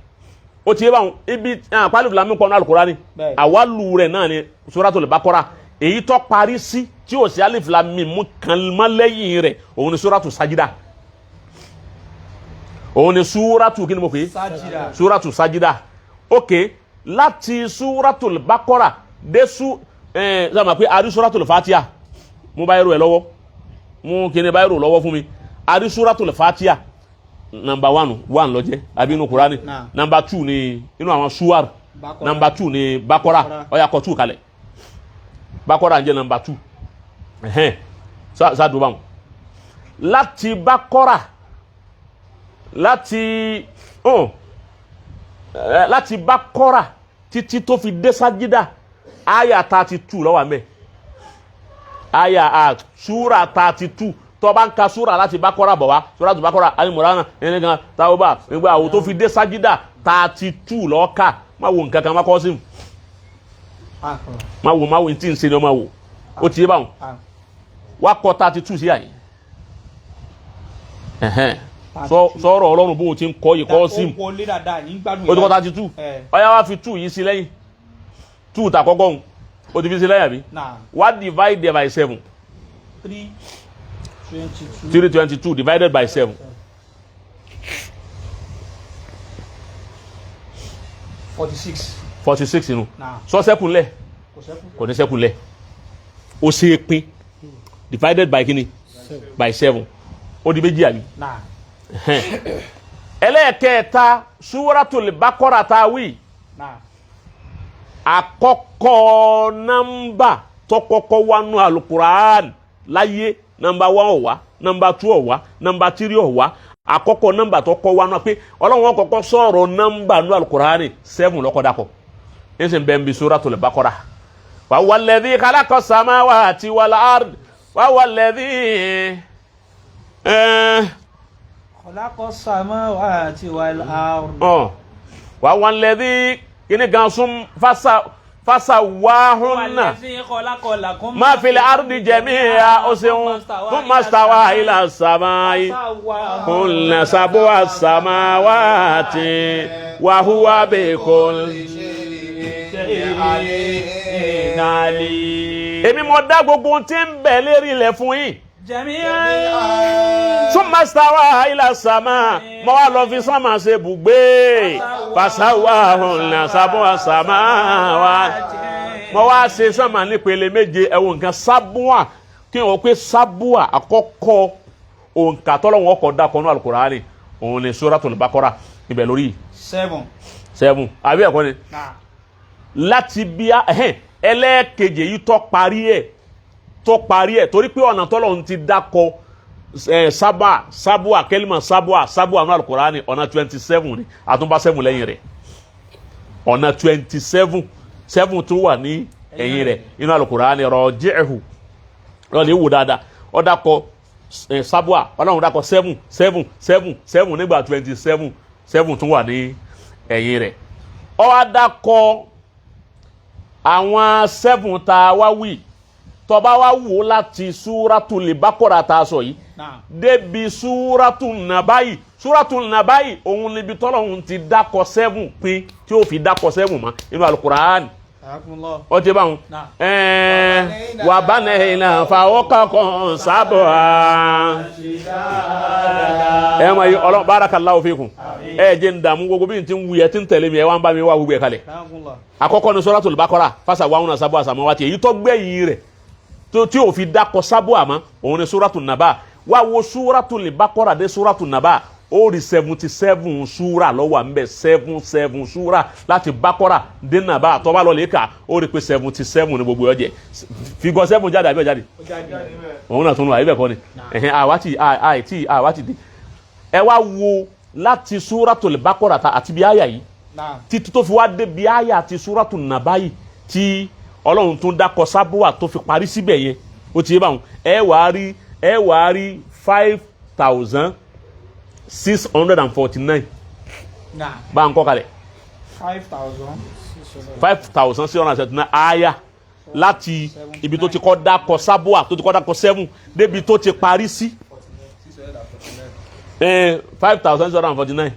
ó ti yé báwọn ibi alif lam mim kọ́ ní alukurani. Bẹ́ẹ̀. Àwálù rẹ̀ náà ni Suratul Bakora. Èyí tó parí sí tí ò sí alif lam mim mú kan mọ́ lẹ́yìn rẹ̀, òun ni Suratu Sajida. Òun ni Suratu kí ni mo pè é? Sajida. Suratu Sajida. Ok, láti Suratul Bakora dé su ẹ sọ ma pé a rí Suratul Fatiha. Mú báyìí rò ẹ lọ́wọ́, mú kíni báyìí rò lọ́wọ́ fún mi. A rí Suratul Fatiha number one, one ló jẹ́ àbí inú Kurani? Naam. Number two ni inú àwọn suwar. Bakora. Number two ni Bakora. Bakora. Ó yá, kọ two kalẹ̀. Bakora ń jẹ́ number two. Ẹ̀hẹ́n, sá dùn báwọn. Láti Bakora, láti oh, láti Bakora títí tó fi dé Sajida, aya 32 ló wà ńbẹ̀. Aya a súra 32. Tó bá ń ka súra láti Bakora bọ̀ wá, súra tó Bakora, alimurana ẹni kan Tawba nígbà wo tó fi dé Sajida, 32 ló kà. Má wo nǹkan kan, má kọ́ sí mu. Má wo, má wo tí ń ṣe ni ọ má wo. Ó ti yé báwọn. Wá kọ 32 sí àyè. Ẹ̀hẹ́n, sọ̀rọ̀ Ọlọ́run bóun ti ń kọ́ yìí kọ́ sí mu. Ó wọlé dáadáa ní gbádùn. Ó ti kọ́ 32. Ẹ. Ọ̀yá, wá fi two yìí sí lẹ́yìn. Two ta kọ́kọ́ ń ó ti fi sí lẹ́yìn àbí? Náà. Wá divide by seven. 322. 322 divided by seven. 46. 46 inú. Náà. Sọ sẹ́kù ńlẹ̀? Kò sẹ́kù. Kò ní sẹ́kù ńlẹ̀. Ó ṣe é pín divided by kíni? By seven. Ó di méjì àbí? Náà. Ẹlẹ́ẹ̀kẹta, Suratul Baqara tá a wí, Náà. àkọ́kọ́ nọ́mbà tó kọ́kọ́ wá nú alukuraan láyé, nọ́mbà one ó wá, nọ́mbà two ó wá, nọ́mbà three ó wá, àkọ́kọ́ nọ́mbà tó kọ́ wá nú pé Ọlọ́run kọ́kọ́ sọ̀rọ̀ nọ́mbà nú alukuraan, seven ló kọ́ dàkọ̀ ní sìn bẹ́ẹ̀ bí Suratul Baqara. Wa huwa alladhi khalaqa samawati wal ard wa huwa alladhi Khalaqa samawati wal ard. Ọ̀ wa huwa alladhi kíní gan sún fasa fasawahunna ma fil ardi jami'a. Ó ṣeun. Thumma stawa ila samai kunna sab'a samawati wa huwa bi kulli. Èmi mo dá gbogbo ohun tí ń bẹ lérí ilẹ̀ fún yín. Jami'an. Thumma stawa ila sama, mo wá lọ fi sánmà ṣe bùgbé. Fasawahunna sab'a samawati, mo wá ṣe sánmà nípele méje. Ẹ̀wọ̀n nǹkan sábúà kí wọ́n pé sábúà. Àkọ́kọ́ òǹkà tọ́lọ́wọ́n ọkọ̀ dákọ̀ ní Al-Qur'ani, òun ni Suratul Baqara ibẹ̀ lórí. Seven. Seven àbí ẹ̀kọ́ ni? Náà. Láti bí a ẹ̀hẹ́n, ẹlẹ́ẹ̀kejì yìí tó parí ẹ̀, tó parí ẹ̀, torí pé ọ̀nà tọ́lọ́run ti dákọ̀ ẹ̀ sábà sábúà, kẹ́límà sábúà, sábúà ní Al-Qur'ani, ọ̀nà 27 ni. Àtúnbá seven lẹ́yìn rẹ̀, ọ̀nà 27, seven tó wà ní ẹ̀yìn rẹ̀ inú Al-Qur'ani. Rọ̀jìhù lọ́ọ̀lì wò dáadáa, ó dákọ̀ ẹ̀ sábúà, Ọlọ́run dákọ̀ seven seven seven seven nígbà 27, seven tó wà ní ẹ̀yìn rẹ̀. Ó wá dákọ̀ àwọn seven tá a wá wí. Tó bá wá wò láti Súratul Baqara tá a sọ yìí Náà. débi Súratu Nàbáyì, Súratu Nàbáyì òun níbi tọ́lọ́hun ti dákọ̀ seven pín tí ó fi dákọ̀ seven mọ́ inú Al-Qur'an. Ayakumullah. Ó ti báwọn. Náà. Ẹ̀ẹ́n wà bá nẹ́ẹ̀nà fawqakum sab'a. Ẹ máa yí Ọlọ́run, barakallahu fikum. Ẹ jẹ́ ń dààmú gbogbo bí n ti ń wuyẹ tí ń tẹ̀lé mi, ẹ wá ń bá mi wá gbogbo ẹ̀ kalẹ̀. Ayakumullah. Àkọ́kọ́ ni Suratul Baqara, fasa wàhùn sábọ̀ àsàmọ́wá tiẹ̀. Èyí tó gbẹ̀yìn rẹ̀ tí ò fi dákọ̀ sábọ̀ àmọ́ òun ni Suratul Naba. Wá wo Suratul Baqara dé Suratul Naba, ó rí 77 súra lọ́wọ́ à ń bẹ̀, seven seven súra láti Baqara dé Naba. Tó bá lọ lè kà, ó rí pé 77 ní gbogbo ọjẹ́. Figure seven jáde àbí ọjáde? Òun náà tún lọ àyè bẹ́ẹ̀ kọ́ ni. Ẹ̀hẹ́n, àwa ti àìtí àwa ti dé. Ẹ wá wo láti Suratul Baqara ta àti bí àyà yìí Náà. títí tó fi wá débi àyà àti Súrátù Nàbáyì tí Ọlọ́run tún dákọ sábúà tó fi parí síbẹ̀ yẹn, ó ti yé báwọn. Ẹ wàá rí. Ẹ wà á rí 5,649. Naam. Bá ń kọ́ kalẹ̀. 5,000. 5,679 aya láti ibi tó ti kọ́ dákọ̀ sábúà, tó ti kọ́ dákọ̀ seven, débi tó ti parí sí 5,649.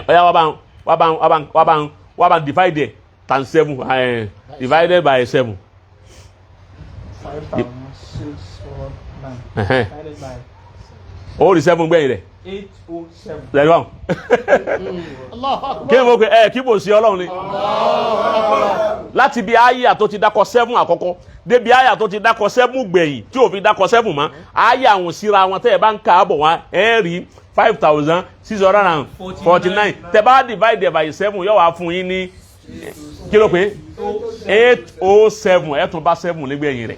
Ọ̀yá, wá bá ń wá bá ń wá bá ń wá bá ń wá bá ń divide ẹ̀ times seven, divided by seven. 5,649. Divided by Ó rí seven gbẹ̀yìn rẹ̀. 807. Lẹ́nu àwọn. Kí ni mo pe ẹ kí mo sí Ọlọ́run ni láti bí àyà tó ti dákọ seven àkọ́kọ́ débi àyà tó ti dákọ seven gbẹ̀yìn tí ò fi dákọ seven mọ́, àyà àwọn síra wọn, tẹ́ ẹ bá ń kà á bọ̀ wá, ẹ rí 5,649. Tẹ́ bá divide by seven, yóò wá fún yín ní kí ló pé? 807. Ẹ tún bá seven nígbẹ̀yìn rẹ̀.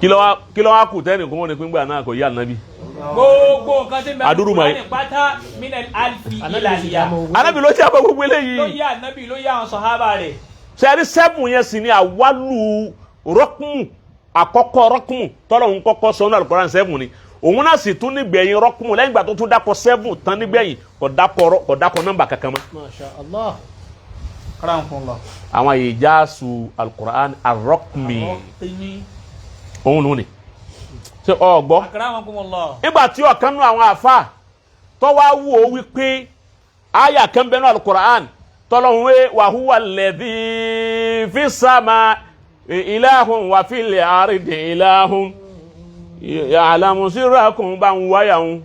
Kí ló wá kù tẹ́nì kó wọ́n ní pínpín náà kò yí ànábì? Gbogbo nǹkan tí Adúrú mọ̀ mẹ́rin pátá minal alfi ilàlíyà. Ànábì ló ti àbọ̀ gbogbo Ló eléyìí. yá ànábì, ló yá àwọn sọ̀hábà rẹ̀. Sẹ́rí, seven yẹn sì ni àwálù rọ́kùmù àkọ́kọ́. Rọ́kùmù tọ́lọ̀ ń kọ́kọ́ sọ ní Al-Qur'an, seven ni. Òun náà sì tún nígbẹ̀yìn rọ́kùmù. Lẹ́yìn ìgbà tó tún dákọ̀ seven tán nígbẹ̀yìn, kò dákọ̀ nọ́mbà kankan mọ́. Masha Allah. Karamukunla. Àwọn ìjásù Al-Qur'an arọ́kùmì òun nù ni ṣé ọ gbọ́? Akramakumullah. Nígbà tí ọ̀kan nù àwọn àfa tó wá wù ó wípé àyà kan bẹ́ẹ̀ nù Al-Qur'an tọ́lọ́hún wé wa huwa alladhi fi sama ilahun wa fil ardi ilahun ya'lamu sirrakum, bá ń wáyà ń.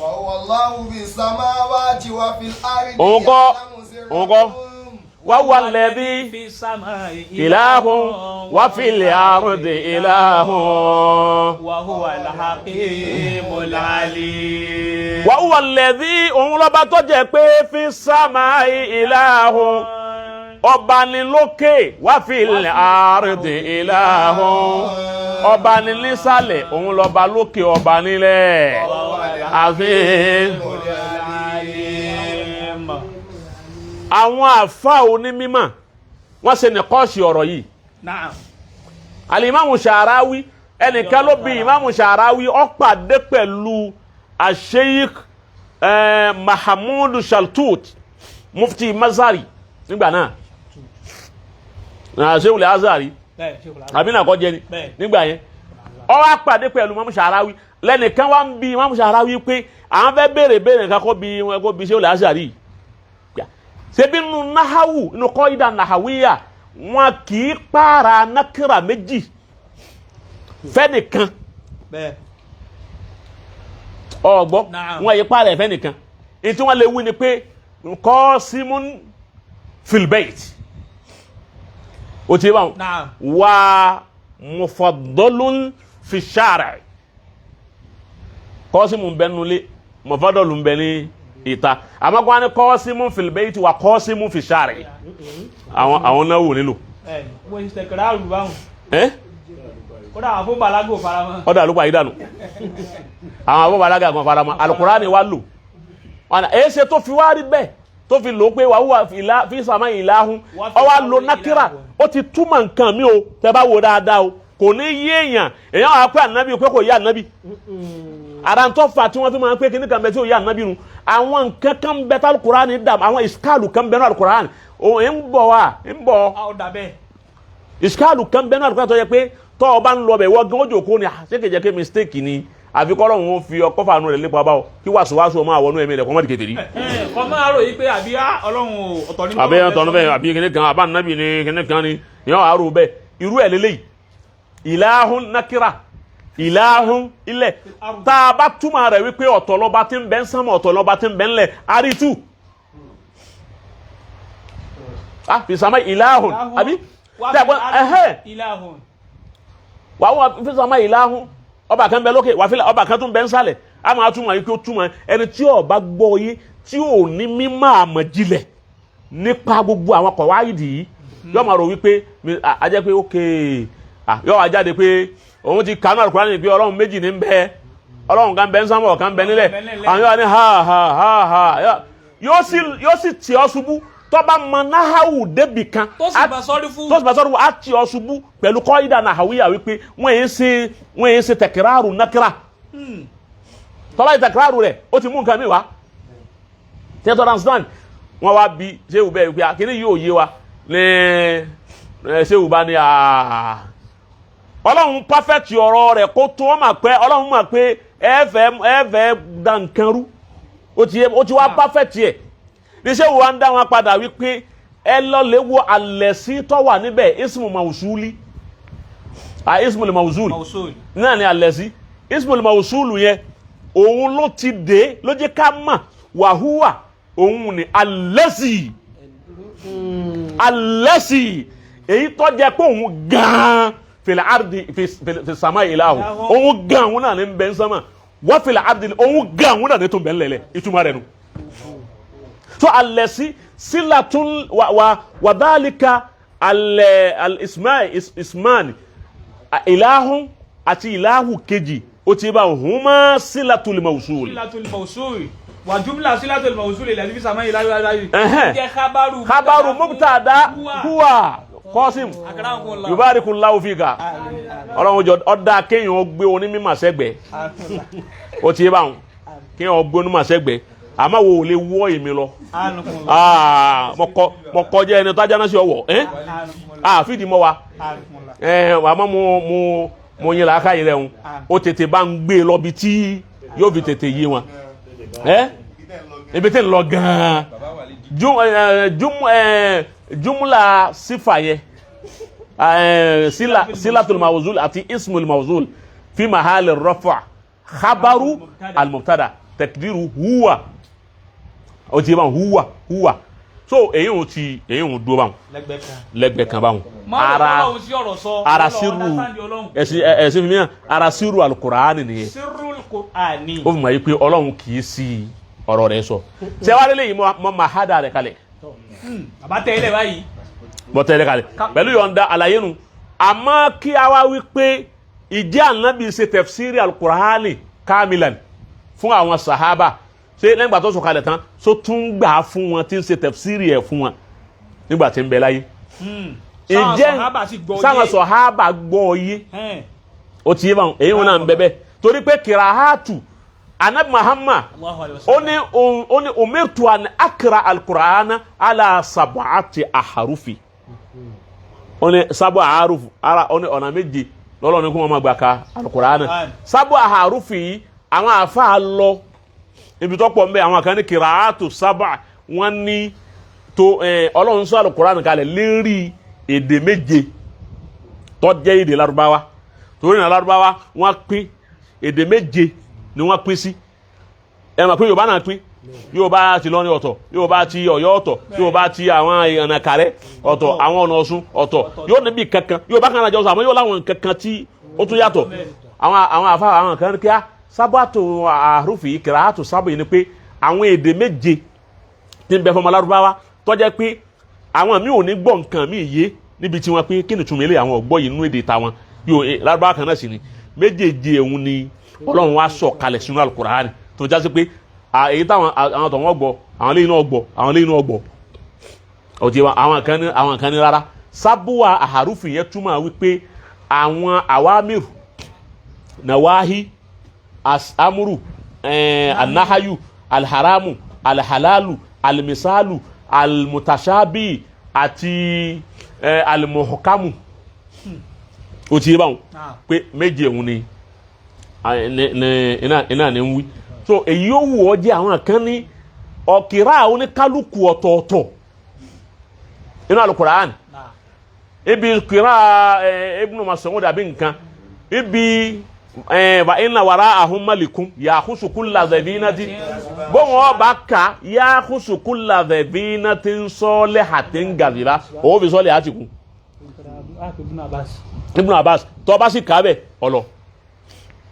وهو الله في السماوات وفي الأرض. Òun kọ́, يعلم سركم. òun kọ́. Wa huwa alladhi fi samai ilahun wa fil ardi ilahun. Wa huwa al-hakimul alim. Wa huwa alladhi, òun lọ́ba tó jẹ́ pé fi samai ilahun, ọba ni lókè, wa fil ardi ilahun, ọba ni nísàlẹ̀. Òun lọ́ba lókè, ọba nílẹ̀ àfi. Alim. Àwọn àfa onímímọ̀ wọ́n ṣe nìkọ́ọ̀ṣì ọ̀rọ̀ yìí. Naam. Alimami Sharawi, ẹnìkan ló bi Imamu Sharawi, ó pàdé pẹ̀lú Asheik Mahamudu Shaltut, mufti Mazari nígbà náà, Sheikhul Azari. Bẹ́ẹ̀, Sheikhul Azhar. Àbí náà kọ́ jẹ́ ni? Bẹ́ẹ̀. Nígbà yẹn, ó wá pàdé pẹ̀lú Imamu Sharawi. Lẹ́nìkan wá ń bi Imamu Sharawi pé àwọn fẹ́ béèrè béèrè nǹkan, kó bi wọn, kó bi Sheikhul Azhari yìí, ṣebí nínú nahawu, nínú kọ́ídà nahawiya, wọn kì í pààrà nakira méjì fẹ́nìkan? Bẹ́ẹ̀. Ọ̀gbọ́? Naam. Wọn yìí pààrà fẹ́nìkan. Èyí tí wọ́n lè wí ni pé qasimun fil bayt, o ti bá wọn Naam. wa mufaddalun fi shari'. Qasimun bẹ nulẹ̀, mufaddalun bẹ ní ìta. Àmọ́ kó wọn ní qasimun fil bayt wa qasimun fi shari', àwọn náà wò nílò. Bẹ́ẹ̀ ni, wọ́n ti tẹ̀kẹ̀rẹ̀ àrùn báwọn. Ẹ́. Kódà àwọn fún balago faramọ́. Ọ̀dọ̀ àlùkò àyídànù, àwọn àbọ̀ balaga kan faramọ́ Alukurani wa lò wọn èyí ṣe tó fi wá rí bẹ́ẹ̀, tó fi lò ó pé wàá wà fi sàmà ìlàhùn, ọwọ́ àlò nákírà, ó ti túmọ̀ nǹkan mi o. Tẹ́ bá wo dáadáa o, kò ní yé èèyàn. Èèyàn wà pé ànábì pé kò yé ànábì. Ara ń tọ́ fa tí wọ́n fi máa ń pé kíní kan bẹ tí ò yé ànábì nu. Àwọn nǹkan kan bẹ tí Alukurani dà, àwọn ìskáàlù kan bẹ ní Alukurani òun ń bọ̀ wá ń bọ̀. A ó dà bẹ́ẹ̀. Ìskáàlù kan bẹ ní Alukurani tó yẹ pé tọ́ ọ bá ń lọ bẹ̀, wọ́n gan ojú òkú ni ṣé kìí jẹ́ pé mistake ni? Àfi kọ́ lọ́hún ó fi ọkọ́ fàánù rẹ̀ lépa báwọ̀ kí wàásù ọmọ àwọn ẹ̀mí rẹ̀ kọ́ mọ́ di kèfèrí. Kọ́ máa rò yí pé àbí á, Ọlọ́run o, ọ̀tọ̀ ní. Àbí ẹ̀ tọ́nu bẹ́ẹ̀, àbí kíní kan, àbá nàbì ni kíní kan ni ìyẹn wàá rò bẹ́ẹ̀. Irú ẹ̀ lélẹ́yìí, ìlàhùn nakira, ìlàhùn ilẹ̀, tá a bá túmọ̀ rẹ̀ wípé ọ̀tọ̀ lọ́ba tí ń bẹ ń sánmọ̀, ọ̀tọ̀ lọ́ba tí ń bẹ ń lẹ̀, àrítù ah fi sàmà ìlàhùn àbí tẹ̀gbọ́n ẹ̀hẹ́. Ilahun. Wà wọ́n fi sàmà ìlàhùn, ọba kan bẹ lókè wàfíìlà, ọba kan tún bẹ ń sàlẹ̀. A máa túmọ̀ yìí kí ó túmọ̀ ẹni tí ó bá gbọ́ yé, tí ò ní mímọ̀ àmọ̀jilẹ̀ nípa gbogbo àwọn kọ̀wáìdì yìí, yóò máa rò wípé a jẹ́ pé ókè, yóò wá jáde pé òun ti kánú Àlùkùránì pé Ọlọ́run méjì ní ń bẹ, Ọlọ́run kan bẹ ń sánmọ̀, kan bẹ nílẹ̀. Àwọn yóò wá ní ha ha ha ha, yóò sì tì ọ́ ṣubú. Tó bá mọ náhàwù débì kan, Tó sì bá sọ́rí fún. tó sì bá sọ́rí fún, á ti ọ ṣubú pẹ̀lú kọ́ídà nàhàwíyà wípé wọ́n yẹn ṣe tẹ̀kíráàrù nákírà. Tó bá yẹ tẹ̀kíráàrù rẹ̀, ó ti mú nǹkan mi wá. Theatre understand. Wọ́n wá bí ṣéwù bẹ́ẹ̀ wípé akíní yóò yé wa ní ẹ. Ṣéwù bá ní ọlọ́run perfect ọ̀rọ̀ rẹ̀ kó tó ọ mà pé ọlọ́run mà pé ẹ fẹ́ da nǹkan rú. Ó ti wá perfect yẹ ní. Ṣéwù wa ń dá wọn padà wípé ẹ lọ lè wo àlẹ́ sí tó wà níbẹ̀, ismu mausuli, ismu mausul. Mausul. Náà ni àlẹ́ sí ismul mausulu yẹn, òun ló ti dé, ló jẹ́ ká mọ̀ wàhúwà òun ni alẹ́sì alẹ́sì, èyí tó jẹ́ pé òun gan-an fil ardi fi sama ìlàhù, òun gan òun náà ní bẹ́ ń sánmà wọ́n, fil ardi, òun gan òun náà ní tún bẹ́ ń lẹ̀lẹ̀. Ìtumọ̀ rẹ̀ nu. So alẹ́sì sílàtún wà wà wàdálíkà alẹ́ al-ismail ismani ìlàhùn àti ìlàhù kejì, ó ti bá huma sílàtul mawsul. Silatul mausul wà jumla silatul mausul ilẹ̀ fi sàmọ́ ìlà ìlà ìlà. Ẹhẹ́n. Jẹ́ kábàrù. Khabaru mubtada huwa Qasim. Akramakumullah. Yubarikullahu fika. Ọlọ́run jọ ọ̀dà kéèyàn gbé onímọ̀ sẹ́gbẹ̀ẹ́. Ó ti yé báwọn, kéèyàn gbé onímọ̀ sẹ́gbẹ̀ẹ́, àmọ́ wo ò lè wọ́ èmi lọ. Ah, mo kọjá ẹni tájà náà sí ọwọ́ ẹ́ ah fìdí mọ́ wa ẹ. Àmọ́ mo yin làákàyè rẹ̀ ń ó tètè bá ń gbé e lọ bí tí yóò fi tètè yé wọn ẹ ibi tí ń lọ gan-an. Jumla sífà yẹ sila silatul mawzul àti ismul mawzul fi mahali rafa khabaru al-mubtada takdiru huwa. O ti báwọn huwa huwa. So èyí ò ti èyí ò dúró báwọn Lẹ́gbẹ̀ẹ́ kan. lẹ́gbẹ̀ẹ́ kan báwọn. Ara Ara Ọlọ́run sí ọ̀rọ̀ sọ. ara Ọlọ́run siru understand Ọlọ́run. ẹsìn fi mìíràn ara siru alukuraani nìyẹn. Sirrul Qur'ani. Ó fi mọ̀ yìí pé ọlọ́run kì í sí ọ̀rọ̀ rẹ̀ sọ. Ṣé wàá lélẹ́yìn mọ́ máa hádà rẹ̀ kalẹ̀? Bàbá tẹ ilẹ̀ báyìí. Bọ́ tẹ́lẹ̀ kalẹ̀ pẹ̀lú yọ̀ǹda àlàyé nu. Àmọ́ kí a wá wí pé ìjẹ́ ànábì ṣe tafsiri alukuraani kamilan fún àwọn sahaba, ṣé lẹ́yìn ìgbà tó sọ kalẹ̀ tán so tún gbà fún wọn tí ń ṣe tafsiri ẹ̀ fún wọn nígbà tí ń bẹ láyé? Sáwọn sàhábà sì gbọ́ yé. Sáwọn sọ̀hábà gbọ́ yé. Ẹn. Ó ti yé báwọn, èyí wọn náà ń bẹ bẹ́ẹ̀ torí pé kìràhátù anabi Muhammad Allahu alayhi wa ó sallam. ní ó ní umirtu an akra alqur'ana ala sab'ati aharufi. Ó ní sábà aharufu ara, ó ní ọ̀nà méje lọ́lọ́ ní kó wọ́n máa gbà ka alqur'ana. Qur'an. Sábà aharufi yìí, àwọn àfa lọ ibi tó pọ̀ nbẹ. Àwọn kan ní kìràhátù sábà, wọ́n ní tó ọlọ́run sọ alqur'ana kalẹ̀ lérí èdè méje tó jẹ́ èdè Lárúbáwá, torí náà Lárúbáwá wọ́n pín èdè méje ni wọ́n pín sí. Ẹ mọ̀ pé Yorùbá náà pín, Yorùbá ti lọ́rin ọ̀tọ̀, Yorùbá ti Ọ̀yọ́ ọ̀tọ̀, Yorùbá ti àwọn ọ̀nà Kàrẹ́ ọ̀tọ̀, àwọn ọ̀nà Ọ̀ṣun ọ̀tọ̀. Yóò níbi kankan Yorùbá kan náà jọ sọ, àmọ́ yóò láwọn kankan tí ó tún yàtọ̀. Àwọn àfa àwọn kan ní kíá sábàtò àrùfì kìrààtò sábà yìí ni pé àwọn èdè méje tí ń bẹ fọmọ Lárúbáwá tó jẹ́ pé àwọn mi ò ní gbọ́ nǹkan mi yé níbi tí wọ́n pé kí ni túmọ̀ ilé àwọn ọ̀gbọ́ yìí nínú èdè tàwọn yóò Lárúbáwá kan náà sì ni méjèèjì. Òun ni Ọlọ́run wá sọ̀ kalẹ̀ sínú Al-Qur'ani tó jásí pé èyí táwọn àwọn tó wọ́n gbọ́, àwọn lẹ́yìn náà gbọ́, àwọn lẹ́yìn náà gbọ́. Ọtí wa àwọn kan ní rárá, sábúà àhàrúfì yẹn túmọ̀ wípé àwọn àwámìrù nàwáhí amúrù anahayu alharamu alhalalu almisalu almutashabi àti almuhkamu. Ó ti yé báwọn pé méje òun ni iná ni ń wí. So èyí ó wù ọ́ jẹ́. Àwọn kan ní ọ̀kìrá oníkálukú ọ̀tọ̀ọ̀tọ̀ inú Alukur'an, ibi kìrá Ibn Mas'ud dàbí nǹkan ibi wa inna wara'ahum malikun ya'khusu kulla dhabinati, bóun ọba ka ya'khusu kulla dhabinatin salihatin gàdìrá, òun fi sọ́ọ̀lì àti kù. Ibn Abbas tó bá sì kà bẹ́ẹ̀ ọlọ,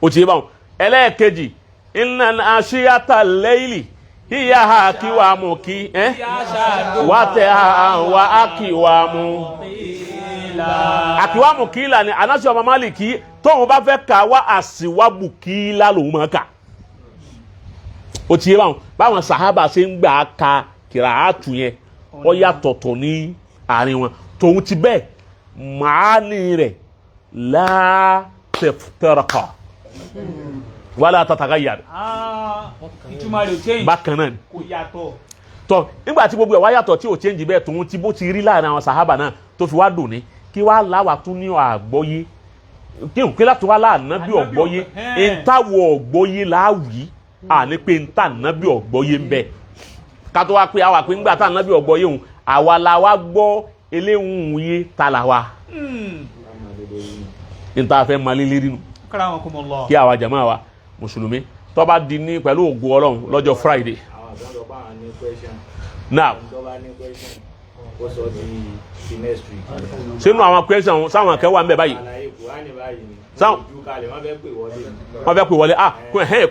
ó ti yé báwọn. Ẹlẹ́ẹ̀kejì, inna nashiyata layli hiya hakiwamu kí ẹ́ wà tẹ wa akiwamu akiwamu kíla ni Anasi ọmọ Maliki tóun bá fẹ́ ka wá àsìwábù kíla lòun máa kà. Ó ti yé báwọn, báwọn sàhábà ṣe ń gbà ka kìrààtù yẹn. Ó yàtọ̀tọ̀ ní àárín wọn. Tòun ti bẹ́ẹ̀, màání rẹ̀ la taftaraqa wala tataghayyar. Ah, ìtumọ̀ rẹ̀ ò change. Bákan náà ni. Kò yàtọ̀. Tọ nígbà tí gbogbo ẹ̀ wá yàtọ̀ tí ò change bẹ́ẹ̀, tòun ti bó ti rí láàrin àwọn sàhábà náà tó fi wá dùn ní kí wá láwà tún ní àgbọ́yé kí n kí láti wá láàná bí ọ̀gbọ́yé ntàwọ̀ ọ̀gbọ́yé láwì àní pé ntà nábì ọ̀gbọ́yé ń bẹ ká tó wá pé àwa pé ńgbà tá nábì ọ̀gbọ́yé òun àwa la wá gbọ́ eléhùn yé ta là wa níta fẹ́ máa lé lérí nu. Akramakumullah. Kí àwa jàmáà wa mùsùlùmí tó bá di ní pẹ̀lú ògo Ọlọ́run lọ́jọ́ Friday. Àwọn àgbọn sọ pé àwọn ní question. Now. Tó bá ní question, kó sọ di next week. Sínú àwọn question sáwọn kan wà ń bẹ báyìí. Àlàyé Kùránì báyìí ni. Sáwọn- Ojú kalẹ̀, wọ́n fẹ́ pè wọlé. Wọ́n fẹ́ pè wọlé. Ah,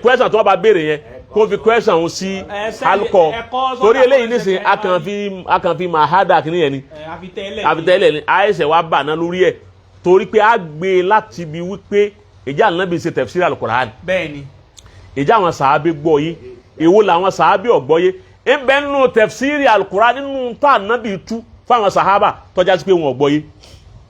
question tí wọ́n bá béèrè yẹn, kó fi question ọ̀hún sí Ẹ sẹ́ni- alukọ ẹ kọ́ sọ́dà torí eléyìí kọ́ nísìnyí ẹsẹ̀ a kàn fi máa hádà kìíní yẹn ni. Ẹ àfitẹ́lẹ̀. Àfitẹ́lẹ̀ ni àìsẹ̀ wa bà náà lórí ẹ̀ torí pé a gbé e láti ibi wípé ìjà Ànábì ṣe tafsir al-Qur'an. Bẹ́ẹ̀ ni. Ìjà àwọn sàábé gbọ́ yé, èwo làwọn sàábé ọ̀gbọ́ yé ń bẹ nínú tafsir al-Qur'an, nínú tá Ànábì tú fáwọn sàhábà tọ́já sí pé wọn ò gbọ́ yé.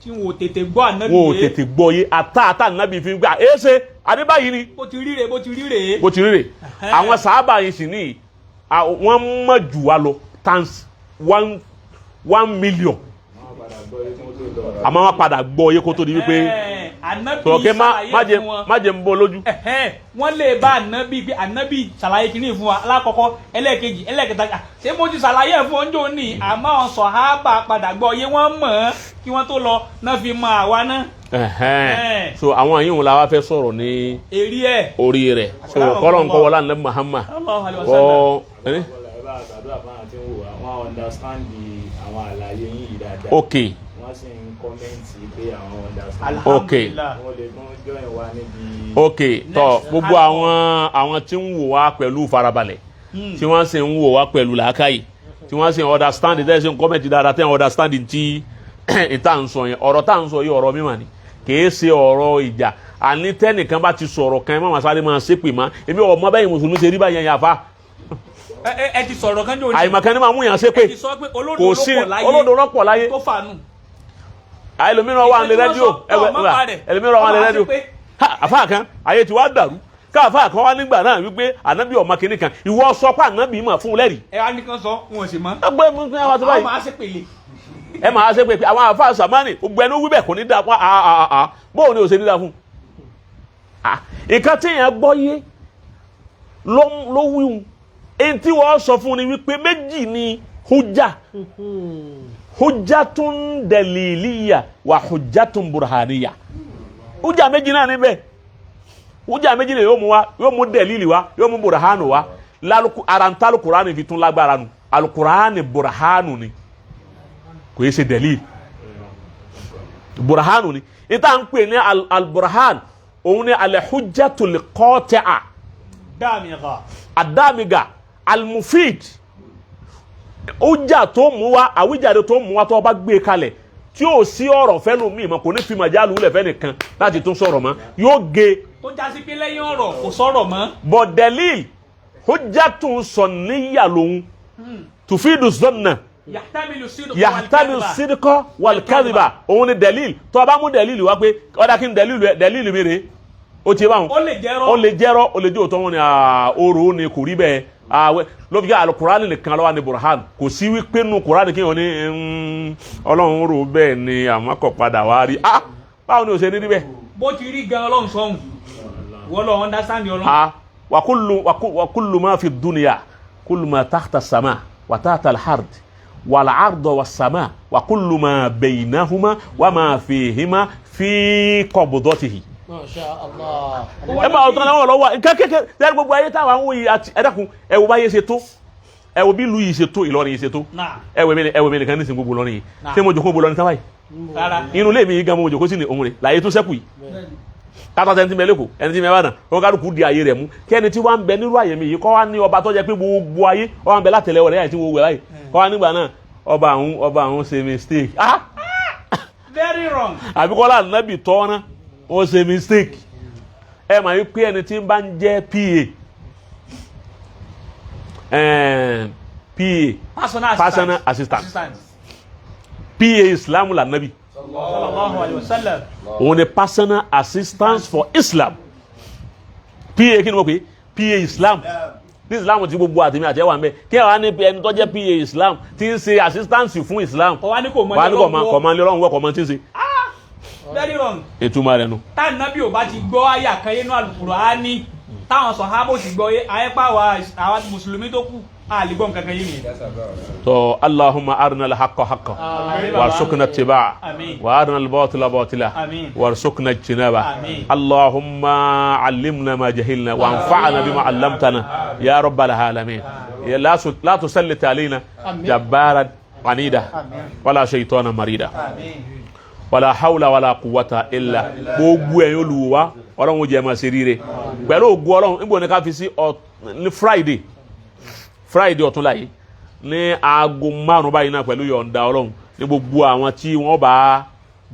Tí wọn ò tètè gbọ́ Ànábì Wọn ò yé. tètè gbọ́ yé àtà Ànábì fi gbà éṣe àdébáyìí ni. Bó ti ríre, bó ti ríre. Bó ti rí rè, àwọn sàábà yìí sì ní wọ́n mọ̀ jù wá lọ times 1 1 million. Wọ́n padà gbọ́ yé kó tó lọ. Àmọ́ wọ́n padà gbọ́ yé kó tó di wípé Ànábì tọ̀kẹ́ má má ṣàlàyé jẹ fún wọn. má jẹ ń bọ́ lójú. Ẹ̀hẹ́n, wọ́n lè bá Ànábì pé Ànábì ṣàlàyé kìíní fún wa alákọ̀ọ́kọ́, ẹlẹ́ẹ̀kejì, ẹlẹ́ẹ̀kẹta. Ah, ṣé mo ti ṣàlàyé ẹ̀ fún oúnjẹ òní? Àmọ́ àwọn sọ̀hábà padà gbọ́ yé, wọ́n mọ̀ ọ́n kí wọ́n tó lọ náà fi mọ àwa náà. Ẹ̀hẹ́n. So àwọn yìí wọn la wá fẹ́ sọ̀rọ̀ ní Èrí ẹ̀. orí rẹ̀, so kọ́lọ̀ ń kọ́ wọlé àná Muhammad Allahu alaihi wasallam. kọ́ ẹni. Bọ́lá, ẹ bá àgbàdo àfáà tí ń wò wá, wọ́n understand àwọn àlàyé yín yìí dáadáa. Ok. Wọ́n sì ń comment pé àwọn understand. Alhamdulillah. Wọ́n lè tún join wa níbi. Ok, tọ Next. gbogbo àwọn tí ń wò wá pẹ̀lú farabalẹ̀, tí wọ́n sì ń wò wá pẹ̀lú làákàyè, tí wọ́n sì ń understand, tẹ́ ẹ sì ń comment dáadáa, tẹ́ ẹ ń understand tí ìta ń sọ yẹn, ọ̀rọ̀ tá ń sọ yìí, ọ̀rọ̀ mímọ̀ ni, kìí ṣe ọ̀rọ̀ ìjà. Àní tẹ́nìkan bá ti sọ̀rọ̀ kan, ẹ má máa sáré máa ṣépè mọ́. Èmi ò mọ bẹ́yìn mùsùlùmí ṣe rí báyẹn yàfa. Ẹ ti sọ̀rọ̀ kan jò ní. Àyìnbàkan ni máa mú yàn ṣépè. Ẹ ti sọ pé olódò Kò ló sí pọ̀ láyé. Olódò ló pọ̀ láyé. Tó fàánù. Ẹlòmíràn wà ní rédíò, ẹlòmíràn wà ní rédíò. Ha, àfáà kan, ayé tí wàá dàrú ká àfáà kan wá nígbà náà wípé ànábì ọmọ kìnnì kan, ìwọ sọ pé ànábì mọ̀ fún un lẹ́rìí. Ẹ wá nìkan sọ, wọn ò sì mọ̀. Ẹgbẹ́ mi fún wa tó Àwọn báyìí. máa ṣe pèlè. Ẹ máa ṣe pé àwọn àfáà sàmánì, gbogbo ẹni wí bẹ́ẹ̀ kò ní dáa fún àà. Bóun ni ò ṣe ní dáa fún un? Nǹkan tí èèyàn gbọ́ yé ló wíwun, èyí tí wọ́n sọ fún ni wípé méjì ni hujja: hujjatun daliliya wa hujjatun burhaniya. Hujja méjì náà níbẹ̀, hujja méjì lè yóò mú wa, yóò mú dalili wa, yóò mú burhanu wa. Laluku aranta alukurani fi tún lágbára nu alukurani burhanu ni, kò yẹ ṣe dalil, burhanu ni. Ìta ń pè ní alburhan, òun ni alhujjatul qati'a. Dáàmì gà. Àdámigà almufid, ọjà tó mú wa, àwíjàre tó mú wa, tó bá gbé kalẹ̀ tí yóò sí ọ̀rọ̀ fẹ́nu mi mọ́, kò ní fi màjálù lẹ̀ fẹ́ nìkan láti tún sọ̀rọ̀ mọ́, yóò ge. Tó já sí pé lẹ́yìn ọ̀rọ̀ kò sọ̀rọ̀ mọ́. Bọ̀ dalil hujjatun sọ̀níyà lòun tufidu zọ́nà. Yahtamilu sidqa wal Yahtamilu kadhiba. sidqa wal kadhiba, òun ni dalil. Tó o bá mú dalil wá pé ọ̀dà kí ni dalil rẹ, dalil mi rè é, ó ti báwọn. Ó lè jẹ́rọ́. Ó lè jẹ́rọ́, ó lè jẹ́ òótọ́. Wọn ni oró ni kò rí bẹ́ẹ̀. Àwẹ ló fi jẹ́ alukurani nìkan lọ́wọ́ ni burhan. Kò sí wípé nu kurani kí wọ́n ní ọlọ́run rò bẹ́ẹ̀ ni, àmọ́ kò padà wá rí. Ah, báwo ni o ṣe ní rí bẹ́ẹ̀? Bó ti rí gan ọlọ́run sọ̀hún, wọ́n lọ understand ọlọ́run. Ah, wa kullu ma fi dunya, kullu ma tahta sama wa tahta al-ard wal ardo wa sama wa kullu ma baynahuma wa ma fihima fi qabdatihi. Masha Allah. Ẹ máa ọ̀tọ̀ náà lọ́wọ́ nǹkan kékeré lẹ́nu gbogbo ayé táwa ń wò yìí. Àti ẹ dákun, ẹ wo báyé ṣe tó, ẹ wo bí ìlú yìí ṣe tó, Ìlọrin yìí ṣe tó. Náà. Ẹ wo mi nìkan nísìnyí, gbogbo Ìlọrin yìí. Náà. Ṣé mo jòkó gbogbo Ìlọrin táwa yìí? Rárá. Inú ilé mi yìí gan mo jòkó sí ni, òun rè láyé tó sẹ́kù yìí. Kátó ẹni tí ń bẹ lẹ́kọ̀ọ́, ẹni tí ń bẹ Ìbàdàn, wọn kálukú di ayé rẹ̀ mú. Kí ẹni tí wọ́n ń bẹ nírú àyè mi yìí kọ́ wá ní ọba tó jẹ́ pé gbogbo ayé wọ́n ń bẹ látẹ̀lẹ́wọ̀ rẹ̀, àyè tí wọ́n wẹ̀ báyìí, kọ́ wá nígbà náà ọba àwọn ṣe mistake. Ah, Very wrong. àbíkọ́lá nàbì tọ́ná ó ṣe mistake. Ẹ mà yí pé ẹni tí ń bá ń jẹ́ pa PA Personal Personal assistant. PA Islam la nabi. Sallallahu alayhi wa sallam. Òun ni personal assistance for Islam. PA kí ni mo pè é? PA Islam ní Islam ti gbogbo àtẹ̀mí àti ẹwà ń bẹ kí ẹ wá ní ẹni tó jẹ́ PA Islam tí ń ṣe assistance fún Islam. Kọ̀ wá ní kò mọ Wà á ní kò mọ Ọlọ́run kò mọ ilé Ọlọ́run wọ̀, kò mọ tí ń ṣe. Very wrong. Ìtumọ̀ rẹ̀ nu. Tánàbí ò bá ti gbọ́ àyà kan inú Al-Qur'ani, táwọn sọ̀hábò ti gbọ́ yé ayẹ́pá wa, àwa mùsùlùmí tó kù, a lè gbọ́ nǹkan kan yé nìyẹn. Tó Allahumma arina al-haqqa haqqa Àmín bàbá. warzuqna ittiba'a Àmín. wa arina al-batila batila Àmín. warzuqna ijtinaba. Àmín. Allahumma allimna ma jahilna wa anfa'na bima 'allamtana ya rabbal alamin. Ya la la tusallit alaina jabbaran anida wala shaytana marida wala hawla wala quwwata illa. Gbogbo ẹ̀yin olùwò wa, Ọlọ́run ó jẹ́ ẹ máa ṣe ríire pẹ̀lú ògo Ọlọ́run. Níbo ni ká fi sí ní Friday ọ̀túnla yìí ní aago 5 báyìí náà, pẹ̀lú yọ̀ǹda Ọlọ́run, ní gbogbo àwọn tí wọ́n bá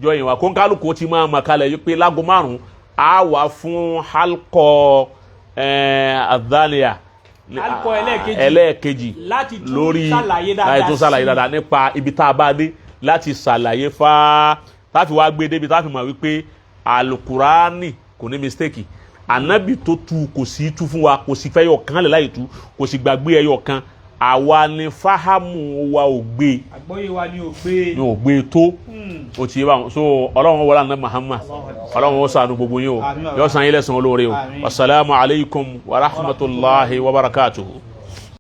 jọyìn wa, kónkálukú ti máa mọ̀ kalẹ̀ yìí pé láago 5 á wà fún halkọ adania. Halkọ ẹlẹ́ẹ̀kejì. Ẹlẹ́ẹ̀kejì. Láti tún Lórí ṣàlàyé dáadáa láti tún ṣàlàyé sí. dáadáa nípa ibi tá a bá dé, láti ṣàlàyé fá táfi wá gbé débi táfi mọ̀ wípé alukurani kò ní mistake, anabi tó tu kò sí tú fún wa, kò sì fẹ́ yọ kan lẹ̀ láì tú, kò sì gbàgbé ẹyọ kan. Àwa ni fáhámù wa ò gbé. Àgbọ́yé wa ni ò gbé. Ni ò gbé tó o ti yé báwọn. So Ọlọ́run wọlé àná Muhammad, Ọlọ́run ó ṣàánú gbogbo yín o. Àmín bàbá. Yóò san yín lẹ́san olóore o. Àmín. Wasalaamu alaykum wa rahmatulahi wa barakatuhu.